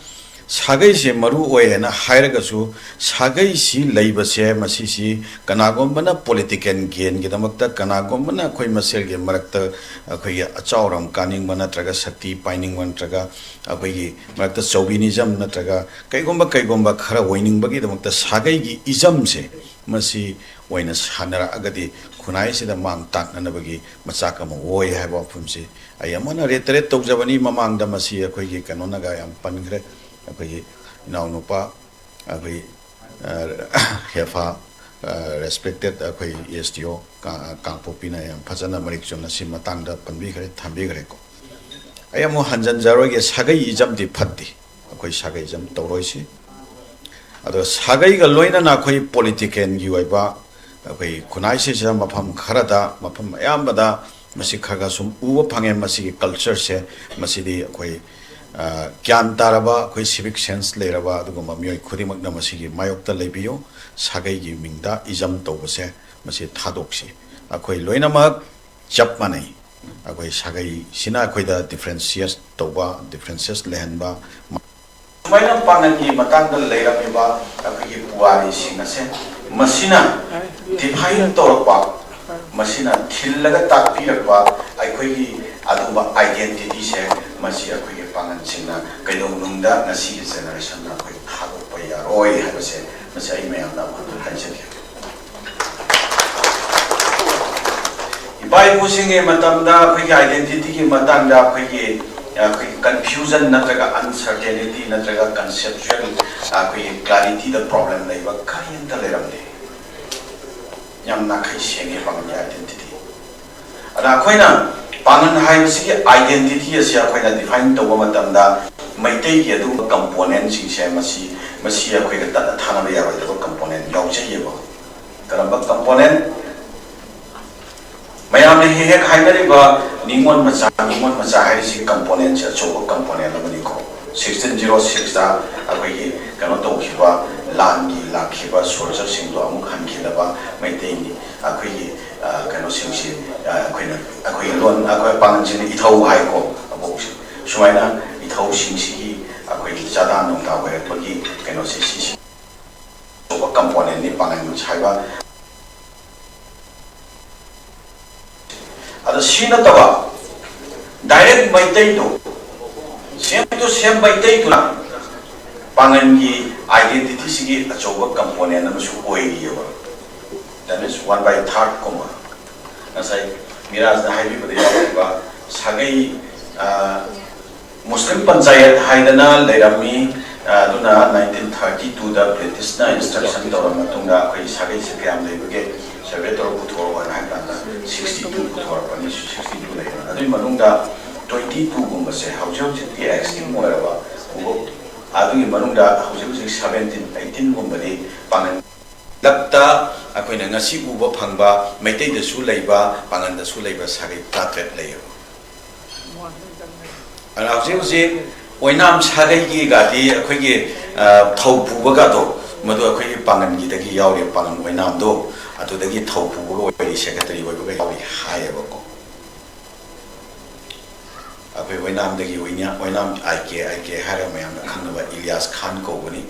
ꯁꯥꯒꯩꯁꯦ ꯃꯔꯨ ꯑꯣꯏ ꯍꯥꯏꯅ ꯍꯥꯏꯔꯒꯁꯨ, ꯁꯥꯒꯩꯁꯤ ꯂꯩꯕꯁꯦ, ꯃꯁꯤꯁꯤ ꯀꯅꯥꯒꯨꯝꯕꯅ political gain ꯒꯤꯗꯃꯛꯇ, ꯀꯅꯥꯒꯨꯝꯕꯅ ꯑꯩꯈꯣꯏ ꯃꯁꯦꯜꯒꯤ ꯃꯔꯛꯇ ꯑꯩꯈꯣꯏꯒꯤ ꯑꯆꯥꯎ ꯑꯔꯥꯡ ꯀꯥꯅꯤꯡꯕ, ꯅꯠꯇ꯭ꯔꯒ ꯁꯛꯇꯤ ꯄꯥꯏꯅꯤꯡꯕ, ꯅꯠꯇ꯭ꯔꯒ ꯑꯩꯈꯣꯏꯒꯤ ꯃꯔꯛꯇ chauvinism ꯅꯠꯇ꯭ꯔꯒ ꯀꯩꯒꯨꯝꯕ, ꯀꯩꯒꯨꯝꯕ ꯈꯔ ꯑꯣꯏꯅꯤꯡꯕꯒꯤꯗꯃꯛꯇ ꯁꯥꯒꯩꯒꯤ ism ꯁꯦ ꯃꯁꯤ ꯑꯣꯏꯅ ꯁꯥꯟꯅꯔꯛꯑꯒꯗꯤ ꯈꯨꯟꯅꯥꯏꯁꯤꯗ ꯃꯥꯡ ꯇꯥꯛꯅꯅꯕꯒꯤ ꯃꯆꯥꯛ ꯑꯃ ꯑꯣꯏ ꯍꯥꯏꯕ ꯋꯥꯐꯝꯁꯤ ꯑꯩ ꯑꯃꯨꯛ ꯍꯟꯅ reiterate ꯇꯧꯖꯕꯅꯤ꯫ ꯃꯃꯥꯡꯗ ꯃꯁꯤ ꯑꯩꯈꯣꯏꯒꯤ ꯀꯩꯅꯣꯅꯒ ꯌꯥꯝ ꯄꯟꯈ꯭ꯔꯦ, ꯑꯩꯈꯣꯏꯒꯤ ꯏꯅꯥꯎꯅꯨꯄꯥ, ꯑꯩꯈꯣꯏ, ꯑ, ꯍꯦꯐꯥ, ꯑ, respected ꯑꯩꯈꯣꯏ S D O ꯀꯥ-, ꯀꯥꯡꯄꯣꯛꯄꯤꯅ ꯌꯥꯝ ꯐꯖꯅ ꯃꯔꯤꯛ ꯆꯨꯝꯅ ꯁꯤ ꯃꯇꯥꯡꯗ ꯄꯟꯕꯤꯈ꯭ꯔꯦ, ꯊꯝꯕꯤꯈ꯭ꯔꯦꯀꯣ꯫ ꯑꯩ ꯑꯃꯨꯛ ꯍꯟꯖꯤꯟꯖꯔꯣꯏꯒꯦ, ꯁꯥꯒꯩ ism ꯗꯤ ꯐꯠꯇꯦ, ꯑꯩꯈꯣꯏ ꯁꯥꯒꯩ ism ꯇꯧꯔꯣꯏꯁꯤ꯫ ꯑꯗꯣ ꯁꯥꯒꯩꯒ ꯂꯣꯏꯅꯅ ꯑꯩꯈꯣꯏ political ꯒꯤ ꯑꯣꯏꯕ, ꯑꯩꯈꯣꯏ ꯈꯨꯟꯅꯥꯏꯁꯤꯁꯤꯗ ꯃꯐꯝ ꯈꯔꯗ, ꯃꯐꯝ ꯑꯌꯥꯝꯕꯗ ꯃꯁꯤ ꯈꯔ ꯈꯔ ꯁꯨꯝ ꯎꯕ ꯐꯪꯉꯦ꯫ ꯃꯁꯤꯒꯤ culture ꯁꯦ, ꯃꯁꯤꯗꯤ ꯑꯩꯈꯣꯏ, ꯑ, ꯒ꯭ꯌꯥꯟ ꯇꯥꯔꯕ, ꯑꯩꯈꯣꯏ civic sense ꯂꯩꯔꯕ ꯑꯗꯨꯒꯨꯝꯕ ꯃꯤꯑꯣꯏ ꯈꯨꯗꯤꯡꯃꯛꯅ ꯃꯁꯤꯒꯤ ꯃꯥꯌꯣꯛꯇ ꯂꯩꯕꯤꯌꯨ꯫ ꯁꯥꯒꯩꯒꯤ ꯃꯤꯡꯗ ism ꯇꯧꯕꯁꯦ ꯃꯁꯤ ꯊꯥꯗꯣꯛꯁꯤ꯫ ꯑꯩꯈꯣꯏ ꯂꯣꯏꯅꯃꯛ ꯆꯞ ꯃꯥꯟꯅꯩ꯫ ꯑꯩꯈꯣꯏ ꯁꯥꯒꯩꯁꯤꯅ ꯑꯩꯈꯣꯏꯗ ꯗꯤꯐ꯭ꯔꯦꯟꯁꯤꯌꯦꯠ ꯇꯧꯕ, ꯗꯤꯐ꯭ꯔꯦꯟꯁꯦꯁ ꯂꯩꯍꯟꯕ, ꯁꯨꯃꯥꯏꯅ ꯄꯥꯡꯒꯜꯒꯤ ꯃꯇꯥꯡꯗ ꯂꯩꯔꯝꯃꯤꯕ ꯑꯩꯈꯣꯏꯒꯤ ꯄꯨꯋꯥꯔꯤꯁꯤꯡ ꯑꯁꯦ, ꯃꯁꯤꯅ ꯗꯤꯐꯥꯏꯟ ꯇꯧꯔꯛꯄ, ꯃꯁꯤꯅ ꯊꯤꯜꯂꯒ ꯇꯥꯛꯄꯤꯔꯛꯄ ꯑꯩꯈꯣꯏꯒꯤ ꯑꯗꯨꯒꯨꯝꯕ ꯑꯥꯏꯗꯦꯟꯇꯤꯇꯤꯁꯦ, ꯃꯁꯤ ꯑꯩꯈꯣꯏꯒꯤ ꯄꯥꯡꯒꯜꯁꯤꯡꯅ ꯀꯩꯗꯧꯅꯨꯡꯗ ꯉꯁꯤꯒꯤ ꯖꯦꯅꯦꯔꯦꯁꯟꯗ ꯑꯩꯈꯣꯏ ꯊꯥꯗꯣꯛꯄ ꯌꯥꯔꯣꯏ ꯍꯥꯏꯕꯁꯦ, ꯃꯁꯤ ꯑꯩ ꯃꯌꯥꯝꯗ ꯑꯃꯨꯛ ꯍꯟꯅ ꯍꯥꯏꯖꯒꯦ꯫ ꯏꯄꯥ ꯏꯄꯨꯁꯤꯡꯒꯤ ꯃꯇꯝꯗ ꯑꯩꯈꯣꯏꯒꯤ ꯑꯥꯏꯗꯦꯟꯇꯤꯇꯤꯒꯤ ꯃꯇꯥꯡꯗ ꯑꯩꯈꯣꯏꯒꯤ, ꯑꯩꯈꯣꯏꯒꯤ ꯀꯟꯐ꯭ꯌꯨꯖꯟ ꯅꯠꯇ꯭ꯔꯒ ꯑꯟꯁꯔꯇꯦꯅꯤꯇꯤ ꯅꯠꯇ꯭ꯔꯒ ꯀꯟꯁꯦꯞꯆꯨꯋꯦꯜ ꯑꯩꯈꯣꯏꯒꯤ ꯀ꯭ꯂꯥꯔꯤꯇꯤꯗ ꯄ꯭ꯔꯣꯕ꯭ꯂꯦꯝ ꯂꯩꯕ ꯀꯔꯤꯝꯇ ꯂꯩꯔꯝꯗꯦ꯫ ꯌꯥꯝ ꯅꯥꯈꯩ ꯁꯦꯡꯉꯦ ꯄꯥꯡꯒꯜꯒꯤ ꯑꯥꯏꯗꯦꯟꯇꯤꯇꯤ꯫ ꯑꯗ ꯑꯩꯈꯣꯏꯅ ꯄꯥꯡꯒꯜ ꯍꯥꯏꯕꯁꯤꯒꯤ ꯑꯥꯏꯗꯦꯟꯇꯤꯇꯤ ꯑꯁꯤ ꯑꯩꯈꯣꯏꯅ ꯗꯤꯐꯥꯏꯟ ꯇꯧꯕ ꯃꯇꯝꯗ, ꯃꯩꯇꯩꯒꯤ ꯑꯗꯨꯒꯨꯝꯕ ꯀꯝꯄꯣꯅꯦꯟꯁꯤꯡꯁꯦ, ꯃꯁꯤ, ꯃꯁꯤ ꯑꯩꯈꯣꯏꯒ ꯇꯠꯅ ꯊꯥꯅꯕ ꯌꯥꯔꯣꯏꯗꯕ ꯀꯝꯄꯣꯅꯦꯟ ꯌꯥꯎꯖꯩꯌꯦꯕ꯫ ꯀꯔꯝꯕ ꯀꯝꯄꯣꯅꯦꯟ? ꯃꯌꯥꯝꯅ ꯍꯦꯛ ꯍꯦꯛ ꯍꯥꯏꯅꯔꯤꯕ ꯅꯤꯉꯣꯜ ꯃꯆꯥ, ꯅꯤꯉꯣꯜ ꯃꯆꯥ ꯍꯥꯏꯔꯤꯁꯤ ꯀꯝꯄꯣꯅꯦꯟꯁꯦ ꯑꯆꯧꯕ ꯀꯝꯄꯣꯅꯦꯟ ꯑꯃꯅꯤꯀꯣ꯫ ꯁꯤꯛꯁꯇꯤꯟ ꯖꯤꯔꯣ ꯁꯤꯛꯁꯇ ꯑꯩꯈꯣꯏꯒꯤ ꯀꯩꯅꯣ ꯇꯧꯈꯤꯕ ꯂꯥꯟꯒꯤ ꯂꯥꯛꯈꯤꯕ ꯁꯣꯜꯖꯔꯁꯤꯡꯗꯣ ꯑꯃꯨꯛ ꯍꯟꯈꯤꯗꯕ ꯃꯩꯇꯩꯒꯤ ꯑꯩꯈꯣꯏꯒꯤ, ꯑ, ꯀꯩꯅꯣꯁꯤꯡꯁꯤ, ꯑ, ꯑꯩꯈꯣꯏꯅ, ꯑꯩꯈꯣꯏꯒꯤ ꯂꯣꯟ, ꯑꯩꯈꯣꯏ ꯄꯥꯡꯒꯜꯁꯤꯅ ꯏꯊꯧ ꯍꯥꯏꯀꯣ, ꯑꯕꯣꯛꯁꯦ꯫ ꯁꯨꯃꯥꯏꯅ ꯏꯊꯧꯁꯤꯡꯁꯤꯒꯤ ꯑꯩꯈꯣꯏꯒꯤ ꯆꯥꯗꯥ ꯅꯧꯗꯥ ꯑꯣꯏꯔꯛꯄꯒꯤ ꯀꯩꯅꯣꯁꯦ, ꯁꯤꯁꯤ ꯑꯆꯧꯕ ꯀꯝꯄꯣꯅꯦꯟꯅꯤ ꯄꯥꯡꯒꯜ ꯍꯥꯏꯕ꯫ ꯑꯗꯣ ꯁꯤ ꯅꯠꯇꯕ ꯗꯥꯏꯔꯦꯛ ꯃꯩꯇꯩꯗꯣ, ꯁꯦꯝ ꯇꯨ ꯁꯦꯝ ꯃꯩꯇꯩꯗꯨꯅ ꯄꯥꯡꯒꯜꯒꯤ ꯑꯥꯏꯗꯦꯟꯇꯤꯇꯤꯁꯤꯒꯤ ꯑꯆꯧꯕ ꯀꯝꯄꯣꯅꯦꯟ ꯑꯃꯁꯨ ꯑꯣꯏꯔꯤꯑꯕ꯫ That means one by third ꯀꯨꯝꯕ꯫ ꯉꯁꯥꯏ ꯃꯤꯔꯥꯖꯅ ꯍꯥꯏꯕꯤꯕꯗ ꯌꯥꯎꯔꯤꯕ ꯁꯥꯒꯩ, ꯑ, ꯃꯨꯁꯂꯤꯝ ꯄꯟꯆꯥꯌꯠ ꯍꯥꯏꯗꯅ ꯂꯩꯔꯝꯃꯤ꯫ ꯑ, ꯑꯗꯨꯅ ꯅꯥꯏꯟꯇꯤꯟ ꯊꯥꯔꯇꯤ ꯇꯨꯗ ꯕ꯭ꯔꯤꯇꯤꯁꯅ ꯏꯟꯁꯇ꯭ꯔꯛꯁꯟ ꯇꯧꯔꯕ ꯃꯇꯨꯡꯗ ꯑꯩꯈꯣꯏ ꯁꯥꯒꯩꯁꯦ ꯀꯌꯥꯝ ꯂꯩꯕꯒꯦ, ꯁꯔꯚꯦ ꯇꯧꯔ ꯄꯨꯊꯣꯔꯛꯑꯣ ꯍꯥꯏꯅ ꯍꯥꯏꯕ ꯀꯥꯟꯗ ꯁꯤꯛꯁꯇꯤ ꯇꯨ ꯄꯨꯊꯣꯔꯛꯄꯅꯤ, ꯁꯤꯛꯁꯇꯤ ꯇꯨ ꯂꯩꯌꯦꯅ꯫ ꯑꯗꯨꯒꯤ ꯃꯅꯨꯡꯗ ꯇ꯭ꯋꯦꯟꯇꯤ ꯇꯨꯒꯨꯝꯕꯁꯦ ꯍꯧꯖꯤꯛ ꯍꯧꯖꯤꯛꯇꯤ ꯑꯦꯛꯁꯇꯤꯡ ꯑꯣꯏꯔꯕ ꯈꯣꯡꯎꯞ, ꯑꯗꯨꯒꯤ ꯃꯅꯨꯡꯗ ꯍꯧꯖꯤꯛ ꯍꯧꯖꯤꯛ ꯁꯚꯦꯟꯇꯤꯟ, ꯑꯩꯠꯇꯤꯟꯒꯨꯝꯕꯗꯤ ꯄꯥꯡꯒꯜ ꯂꯛꯇ ꯑꯩꯈꯣꯏꯅ ꯉꯁꯤ ꯎꯕ ꯐꯪꯕ ꯃꯩꯇꯩꯗꯁꯨ ꯂꯩꯕ, ꯄꯥꯡꯒꯜꯗꯁꯨ ꯂꯩꯕ ꯁꯥꯒꯩ ꯇꯔꯥꯇꯔꯦꯠ ꯂꯩꯌꯦꯕ꯫ ꯑꯗꯨꯅ ꯍꯧꯖꯤꯛ ꯍꯧꯖꯤꯛ ꯑꯣꯏꯅꯥꯝ ꯁꯥꯒꯩꯒꯤꯒꯗꯤ ꯑꯩꯈꯣꯏꯒꯤ, ꯑ, ꯊꯧ ꯄꯨꯕꯒꯗꯣ, ꯃꯗꯨ ꯑꯩꯈꯣꯏꯒꯤ ꯄꯥꯡꯒꯜꯒꯤꯗꯒꯤ ꯌꯥꯎꯔꯤꯕ, ꯄꯥꯡꯒꯜ ꯑꯣꯏꯅꯥꯝꯗꯣ ꯑꯗꯨꯗꯒꯤ ꯊꯧ ꯄꯨꯕꯒ ꯑꯣꯏꯔꯤ, ꯁꯦꯀ꯭ꯔꯦꯇꯔꯤ ꯑꯣꯏꯕꯒ ꯌꯥꯎꯔꯤ ꯍꯥꯏꯌꯦꯕꯀꯣ꯫ ꯑꯩꯈꯣꯏ ꯑꯣꯏꯅꯥꯝꯗꯒꯤ ꯑꯣꯏꯅꯥ-, ꯑꯣꯏꯅꯥꯝ ꯑꯥꯏ ꯀꯦ, ꯑꯥꯏ ꯀꯦ ꯍꯥꯏꯔꯒ ꯃꯌꯥꯝꯅ ꯈꯪꯅꯕ ꯏꯂꯤꯌꯥꯁ ꯈꯥꯟ ꯀꯧꯕꯅꯤ꯫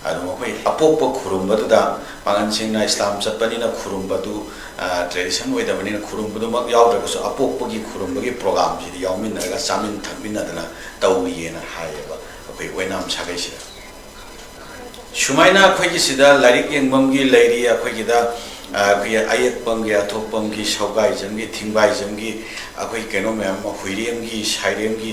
ꯑꯗꯣ ꯃꯈꯣꯏ ꯑꯄꯣꯛꯄ ꯈꯨꯔꯨꯝꯕꯗꯨꯗ, ꯄꯥꯉꯟꯁꯤꯡꯅ ꯏꯁꯂꯥꯝ ꯆꯠꯄꯅꯤꯅ ꯈꯨꯔꯨꯝꯕꯗꯨ, ꯑ, ꯇ꯭ꯔꯦꯗꯤꯁꯟ ꯑꯣꯏꯗꯕꯅꯤꯅ ꯈꯨꯔꯨꯝꯕꯗꯨꯃꯛ ꯌꯥꯎꯗ꯭ꯔꯒꯁꯨ ꯑꯄꯣꯛꯄꯒꯤ ꯈꯨꯔꯨꯝꯕꯒꯤ ꯄ꯭ꯔꯣꯒꯥꯝꯁꯤꯗꯤ ꯌꯥꯎꯃꯤꯟꯅꯔꯒ ꯆꯥꯃꯤꯟ ꯊꯛꯃꯤꯟꯅꯗꯅ ꯇꯧꯔꯤꯌꯦꯅ ꯍꯥꯏꯌꯦꯕ ꯑꯩꯈꯣꯏ ꯑꯣꯏꯅꯥꯝ ꯁꯥꯒꯩꯁꯤꯗ꯫ ꯁꯨꯃꯥꯏꯅ ꯑꯩꯈꯣꯏꯒꯤ ꯁꯤꯗ ꯂꯥꯏꯔꯤꯛ ꯌꯦꯡꯐꯝꯒꯤ ꯂꯩꯔꯤ, ꯑꯩꯈꯣꯏꯒꯤꯗ, ꯑ, ꯑꯩꯈꯣꯏꯒꯤ ꯑꯌꯦꯠꯄꯝꯒꯤ, ꯑꯊꯣꯛꯄꯝꯒꯤ, ꯁꯧꯒꯥꯏꯖꯝꯒꯤ, ꯊꯤꯡꯕꯥꯏꯖꯝꯒꯤ, ꯑꯩꯈꯣꯏ ꯀꯩꯅꯣ ꯃꯌꯥꯝ ꯑꯃ, ꯍꯨꯏꯔꯦꯝꯒꯤ, ꯁꯥꯏꯔꯦꯝꯒꯤ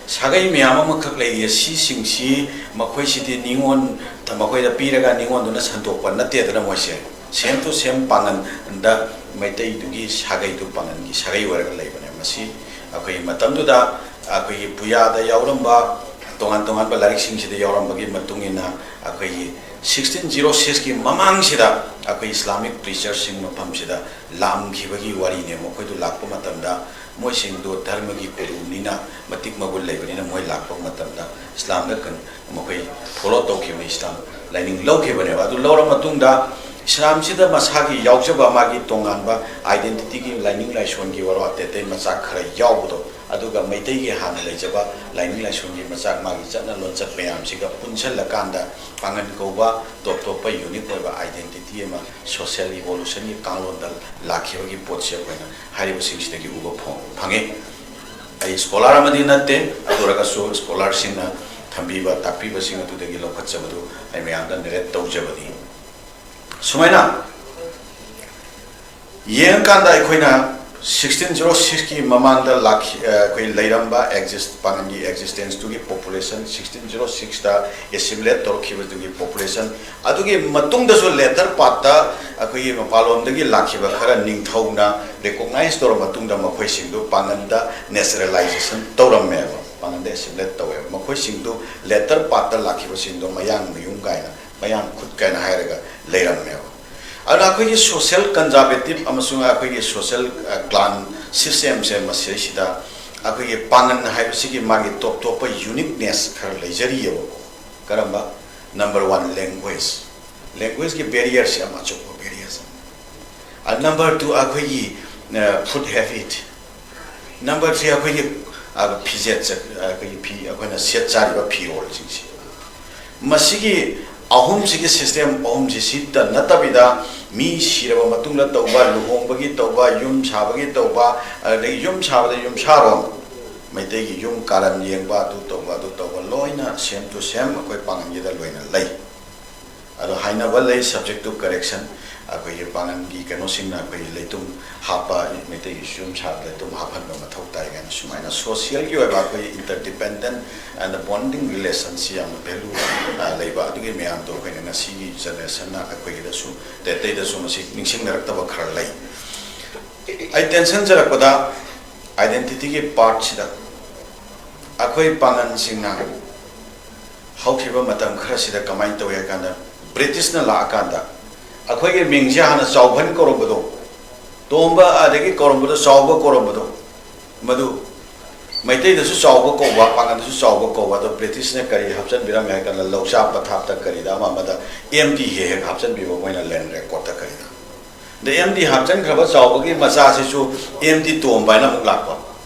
ꯁꯥꯒꯩ ꯃꯌꯥꯝ ꯑꯃꯈꯛ ꯂꯩꯔꯤ꯫ ꯁꯤꯁꯤꯡꯁꯤ ꯃꯈꯣꯏꯁꯤꯗꯤ ꯅꯤꯉꯣꯟ, ꯃꯈꯣꯏꯗ ꯄꯤꯔꯒ ꯅꯤꯉꯣꯟꯗꯨꯅ ꯁꯟꯗꯣꯛꯄ ꯅꯠꯇꯦꯗꯅ ꯃꯣꯏꯁꯦ꯫ Same to same ꯄꯥꯉꯟꯗ ꯃꯩꯇꯩꯗꯨꯒꯤ ꯁꯥꯒꯩꯗꯨ ꯄꯥꯉꯟꯒꯤ ꯁꯥꯒꯩ ꯑꯣꯏꯔꯒ ꯂꯩꯕꯅꯦ꯫ ꯃꯁꯤ ꯑꯩꯈꯣꯏꯒꯤ ꯃꯇꯝꯗꯨꯗ ꯑꯩꯈꯣꯏꯒꯤ ꯄꯨꯌꯥꯗ ꯌꯥꯎꯔꯝꯕ ꯇꯣꯉꯥꯟ ꯇꯣꯉꯥꯟꯕ ꯂꯥꯏꯔꯤꯛꯁꯤꯡꯁꯤꯗ ꯌꯥꯎꯔꯝꯕꯒꯤ ꯃꯇꯨꯡ ꯏꯟꯅ ꯑꯩꯈꯣꯏꯒꯤ ꯁꯤꯛꯁꯇꯤꯟ ꯖꯤꯔꯣ ꯁꯤꯛꯁꯀꯤ ꯃꯃꯥꯡꯁꯤꯗ ꯑꯩꯈꯣꯏ ꯏꯁꯂꯥꯃꯤꯛ ꯄ꯭ꯔꯤꯆꯔꯁꯤꯡ ꯃꯐꯝꯁꯤꯗ ꯂꯥꯛꯈꯤꯕꯒꯤ ꯋꯥꯔꯤꯅꯦ꯫ ꯃꯈꯣꯏꯗꯨ ꯂꯥꯛꯄ ꯃꯇꯝꯗ ꯃꯣꯏꯁꯤꯡꯗꯨ ꯙꯔꯃꯒꯤ ꯒꯨꯔꯨꯅꯤꯅ ꯃꯇꯤꯛ ꯃꯒꯨꯟ ꯂꯩꯕꯅꯤꯅ ꯃꯣꯏ ꯂꯥꯛꯄ ꯃꯇꯝꯗ ꯏꯁꯂꯥꯝꯗ ꯀꯟ-, ꯃꯈꯣꯏ ꯐꯣꯂꯣ ꯇꯧꯈꯤꯕꯅꯤ, ꯏꯁꯂꯥꯝ ꯂꯥꯏꯅꯤꯡ ꯂꯧꯈꯤꯕꯅꯦꯕ꯫ ꯑꯗꯨ ꯂꯧꯔ ꯃꯇꯨꯡꯗ ꯏꯁꯂꯥꯝꯁꯤꯗ ꯃꯁꯥꯒꯤ ꯌꯥꯎꯖꯕ ꯃꯥꯒꯤ ꯇꯣꯉꯥꯟꯕ ꯑꯥꯏꯗꯦꯟꯇꯤꯇꯤꯒꯤ ꯂꯥꯏꯅꯤꯡ ꯂꯥꯏꯁꯣꯟꯒꯤ ꯑꯣꯏꯔꯣ ꯑꯇꯩ ꯑꯇꯩ ꯃꯆꯥꯛ ꯈꯔ ꯌꯥꯎꯕꯗꯣ, ꯑꯗꯨꯒ ꯃꯩꯇꯩꯒꯤ ꯍꯥꯟꯅ ꯂꯩꯖꯕ ꯂꯥꯏꯅꯤꯡ ꯂꯥꯏꯁꯣꯟꯒꯤ ꯃꯆꯥꯛ ꯃꯥꯒꯤ ꯆꯠꯅ ꯂꯣꯟꯆꯠ ꯃꯌꯥꯝꯁꯤꯒ ꯄꯨꯟꯁꯤꯜꯂꯀꯥꯟꯗ ꯄꯥꯉꯟ ꯀꯧꯕ ꯇꯣꯞ ꯇꯣꯞꯄ ꯌꯨꯅꯤꯛ ꯑꯣꯏꯕ ꯑꯥꯏꯗꯦꯟꯇꯤꯇꯤ ꯑꯃ ꯁꯣꯁꯤꯌꯦꯜ ꯏꯚꯣꯂꯨꯁꯟꯒꯤ ꯀꯥꯡꯂꯣꯟꯗ ꯂꯥꯛꯈꯤꯕꯒꯤ ꯄꯣꯠꯁꯤ ꯑꯩꯈꯣꯏꯅ ꯍꯥꯏꯔꯤꯕꯁꯤꯡꯁꯤꯗꯒꯤ ꯎꯕ ꯐꯣꯡ-, ꯐꯪꯉꯤ꯫ ꯑꯩ ꯁ꯭ꯀꯣꯂꯥꯔ ꯑꯃꯗꯤ ꯅꯠꯇꯦ, ꯑꯗꯨ ꯑꯣꯏꯔꯒꯁꯨ ꯁ꯭ꯀꯣꯂꯥꯔꯁꯤꯡꯅ ꯊꯝꯕꯤꯕ, ꯇꯥꯛꯄꯤꯕꯁꯤꯡ ꯑꯗꯨꯗꯒꯤ ꯂꯧꯈꯠꯆꯕꯗꯨ ꯑꯩ ꯃꯌꯥꯝꯗ ꯅꯦꯔꯦꯠ ꯇꯧꯖꯕꯅꯤ꯫ ꯁꯨꯃꯥꯏꯅ ꯌꯦꯡꯉꯀꯥꯟꯗ ꯑꯩꯈꯣꯏꯅ ꯁꯤꯛꯁꯇꯤꯟ ꯖꯤꯔꯣ ꯁꯤꯛꯁꯀꯤ ꯃꯃꯥꯡꯗ ꯂꯥꯛꯈꯤ-, ꯑ, ꯑꯩꯈꯣꯏ ꯂꯩꯔꯝꯕ ꯑꯦꯛꯖꯤꯁ-, ꯄꯥꯉꯟꯒꯤ ꯑꯦꯛꯖꯤꯁꯇꯦꯟꯁꯇꯨꯒꯤ ꯄꯣꯄꯨꯂꯦꯁꯟ ꯁꯤꯛꯁꯇꯤꯟ ꯖꯤꯔꯣ ꯁꯤꯛꯁꯇ ꯑꯦꯁꯤꯃꯤꯂꯦꯠ ꯇꯧꯔꯛꯈꯤꯕꯗꯨꯒꯤ ꯄꯣꯄꯨꯂꯦꯁꯟ, ꯑꯗꯨꯒꯤ ꯃꯇꯨꯡꯗꯁꯨ ꯂꯦꯇꯔ ꯄꯥꯔꯠꯇ ꯑꯩꯈꯣꯏꯒꯤ ꯃꯄꯥꯟꯂꯣꯝꯗꯒꯤ ꯂꯥꯛꯈꯤꯕ ꯈꯔ ꯅꯤꯡꯊꯧꯅ ꯔꯤꯀꯣꯛꯅꯥꯏꯖ ꯇꯧꯔ ꯃꯇꯨꯡꯗ ꯃꯈꯣꯏꯁꯤꯡꯗꯨ ꯄꯥꯉꯟꯗ ꯅꯦꯆꯔꯦꯂꯥꯏꯖꯦꯁꯟ ꯇꯧꯔꯝꯃꯦꯕ, ꯄꯥꯉꯟꯗ ꯑꯦꯁꯤꯃꯤꯂꯦꯠ ꯇꯧꯋꯦꯕ꯫ ꯃꯈꯣꯏꯁꯤꯡꯗꯨ ꯂꯦꯇꯔ ꯄꯥꯔꯠꯇ ꯂꯥꯛꯈꯤꯕꯁꯤꯡꯗꯣ ꯃꯌꯥꯡ ꯃꯌꯨꯝ ꯀꯥꯏꯅ, ꯃꯌꯥꯡ ꯈꯨꯠ ꯀꯥꯏꯅ ꯍꯥꯏꯔꯒ ꯂꯩꯔꯝꯃꯦꯕ꯫ ꯑꯗꯨꯅ ꯑꯩꯈꯣꯏꯒꯤ ꯁꯣꯁꯤꯌꯦꯜ ꯀꯟꯖꯥꯔꯕꯦꯇꯤꯞ ꯑꯃꯁꯨꯡ ꯑꯩꯈꯣꯏꯒꯤ ꯁꯣꯁꯤꯌꯦꯜ, ꯑ, ꯀ꯭ꯂꯥꯟ ꯁꯤꯁꯇꯦꯝꯁꯦ ꯃꯁꯤꯗꯩꯁꯤꯗ ꯑꯩꯈꯣꯏꯒꯤ ꯄꯥꯉꯟ ꯍꯥꯏꯕꯁꯤꯒꯤ ꯃꯥꯒꯤ ꯇꯣꯞ ꯇꯣꯞꯄ ꯌꯨꯅꯤꯛꯅꯦꯁ ꯈꯔ ꯂꯩꯖꯔꯤꯑꯕꯀꯣ꯫ ꯀꯔꯝꯕ? Number one, language. ꯂꯦꯡꯒ꯭ꯋꯦꯖꯀꯤ ꯕꯦꯔꯤꯌꯔꯁꯤ ꯌꯥꯝ ꯑꯆꯧꯕ ꯕꯦꯔꯤꯌꯔꯁ ꯑꯃꯅꯤ꯫ ꯑ, ꯅꯝꯕꯔ ꯇꯨ, ꯑꯩꯈꯣꯏꯒꯤ, ꯑ, ꯐꯨꯗ ꯍꯦꯕꯤꯠ꯫ ꯅꯝꯕꯔ ꯊ꯭ꯔꯤ, ꯑꯩꯈꯣꯏꯒꯤ ꯑꯗꯨꯒ ꯐꯤꯖꯦꯠ ꯆ-, ꯑꯩꯈꯣꯏꯒꯤ ꯐꯤ, ꯑꯩꯈꯣꯏꯅ ꯁꯦꯠ ꯆꯥꯔꯤꯕ ꯐꯤꯔꯣꯜꯁꯤꯡꯁꯤ, ꯃꯁꯤꯒꯤ ꯑꯍꯨꯝꯁꯤꯒꯤ system ꯑꯍꯨꯝꯁꯤ ꯁꯤꯇ ꯅꯠꯇꯕꯤꯗ, ꯃꯤ ꯁꯤꯔꯕ ꯃꯇꯨꯡꯗ ꯇꯧꯕ, ꯂꯨꯍꯣꯡꯕꯒꯤ ꯇꯧꯕ, ꯌꯨꯝ ꯁꯥꯕꯒꯤ ꯇꯧꯕ, ꯑꯗꯒꯤ ꯌꯨꯝ ꯁꯥꯕꯗ ꯌꯨꯝꯁꯥꯔꯣꯟ, ꯃꯩꯇꯩꯒꯤ ꯌꯨꯝ ꯀꯥꯔꯟ ꯌꯦꯡꯕ, ꯑꯗꯨ ꯇꯧꯕ, ꯑꯗꯨ ꯇꯧꯕ, ꯂꯣꯏꯅ same to same ꯑꯩꯈꯣꯏ ꯄꯥꯡꯒꯜꯒꯤꯗ ꯂꯣꯏꯅ ꯂꯩ꯫ ꯑꯗꯣ ꯍꯥꯏꯅꯕ ꯂꯩ, subject to correction, ꯑꯩꯈꯣꯏꯒꯤ ꯄꯥꯡꯒꯜꯒꯤ ꯀꯩꯅꯣꯁꯤꯡꯅ ꯑꯩꯈꯣꯏꯒꯤ ꯂꯩꯇꯨꯝ ꯍꯥꯞꯄ, ꯃꯩꯇꯩꯒꯤ ꯌꯨꯝ ꯁꯥꯕꯗ ꯂꯩꯇꯨꯝ ꯍꯥꯞꯍꯟꯕ ꯃꯊꯧ ꯇꯥꯏ ꯀꯥꯏꯅ꯫ ꯁꯨꯃꯥꯏꯅ socialꯒꯤ ꯑꯣꯏꯕ ꯑꯩꯈꯣꯏꯒꯤ interdependent and bonding relationꯁꯤ ꯌꯥꯝꯅ value, ꯑ, ꯂꯩꯕ꯫ ꯑꯗꯨꯒꯤ ꯃꯌꯥꯝꯗꯣ ꯑꯩꯈꯣꯏꯅ ꯉꯁꯤꯒꯤ generationꯅ ꯑꯩꯈꯣꯏꯒꯤꯗꯁꯨ, ꯑꯇꯩ ꯑꯇꯩꯗꯁꯨ ꯃꯁꯤ ꯅꯤꯡꯁꯤꯡꯅꯔꯛꯇꯕ ꯈꯔ ꯂꯩ꯫ ꯑꯩ ꯇꯦꯟꯁꯟꯖꯔꯛꯄꯗ identityꯒꯤ partꯁꯤꯗ ꯑꯩꯈꯣꯏ ꯄꯥꯡꯒꯜꯁꯤꯡꯅ ꯍꯧꯈꯤꯕ ꯃꯇꯝ ꯈꯔꯁꯤꯗ ꯀꯃꯥꯏꯅ ꯇꯧꯏ ꯍꯥꯏ ꯀꯥꯟꯗ, ꯕ꯭ꯔꯤꯇꯤꯁꯅ ꯂꯥꯛꯑꯀꯥꯟꯗ ꯑꯩꯈꯣꯏꯒꯤ ꯃꯤꯡꯁꯦ ꯍꯥꯟꯅ ꯆꯥꯎꯐꯟ ꯀꯧꯔꯝꯕꯗꯣ, ꯇꯣꯝꯕ ꯑꯗꯒꯤ ꯀꯧꯔꯝꯕꯗꯣ, ꯆꯥꯎꯕ ꯀꯧꯔꯝꯕꯗꯣ, ꯃꯗꯨ ꯃꯩꯇꯩꯗꯁꯨ ꯆꯥꯎꯕ ꯀꯧꯕ, ꯄꯥꯡꯒꯜꯗꯁꯨ ꯆꯥꯎꯕ ꯀꯧꯕ꯫ ꯑꯗꯣ ꯕ꯭ꯔꯤꯇꯤꯁꯅ ꯀꯔꯤ ꯍꯥꯞꯆꯤꯟꯕꯤꯔꯝꯃꯦ ꯍꯥꯏ ꯀꯥꯟꯗ, ꯂꯧꯆꯥ ꯄꯊꯥꯞꯇ ꯀꯔꯤꯗ ꯑꯃ ꯑꯃꯗ M D ꯍꯦꯛ ꯍꯦꯛ ꯍꯥꯞꯆꯤꯟꯕꯤꯕ ꯃꯣꯏꯅ land recordꯇ ꯀꯔꯤꯗ꯫ ꯑꯗ M D ꯍꯥꯞꯆꯤꯟꯈ꯭ꯔꯕ ꯆꯥꯎꯕꯒꯤ ꯃꯆꯥꯁꯤꯁꯨ M D ꯇꯣꯝꯕ ꯍꯥꯏꯅ ꯑꯃꯨꯛ ꯂꯥꯛꯄ꯫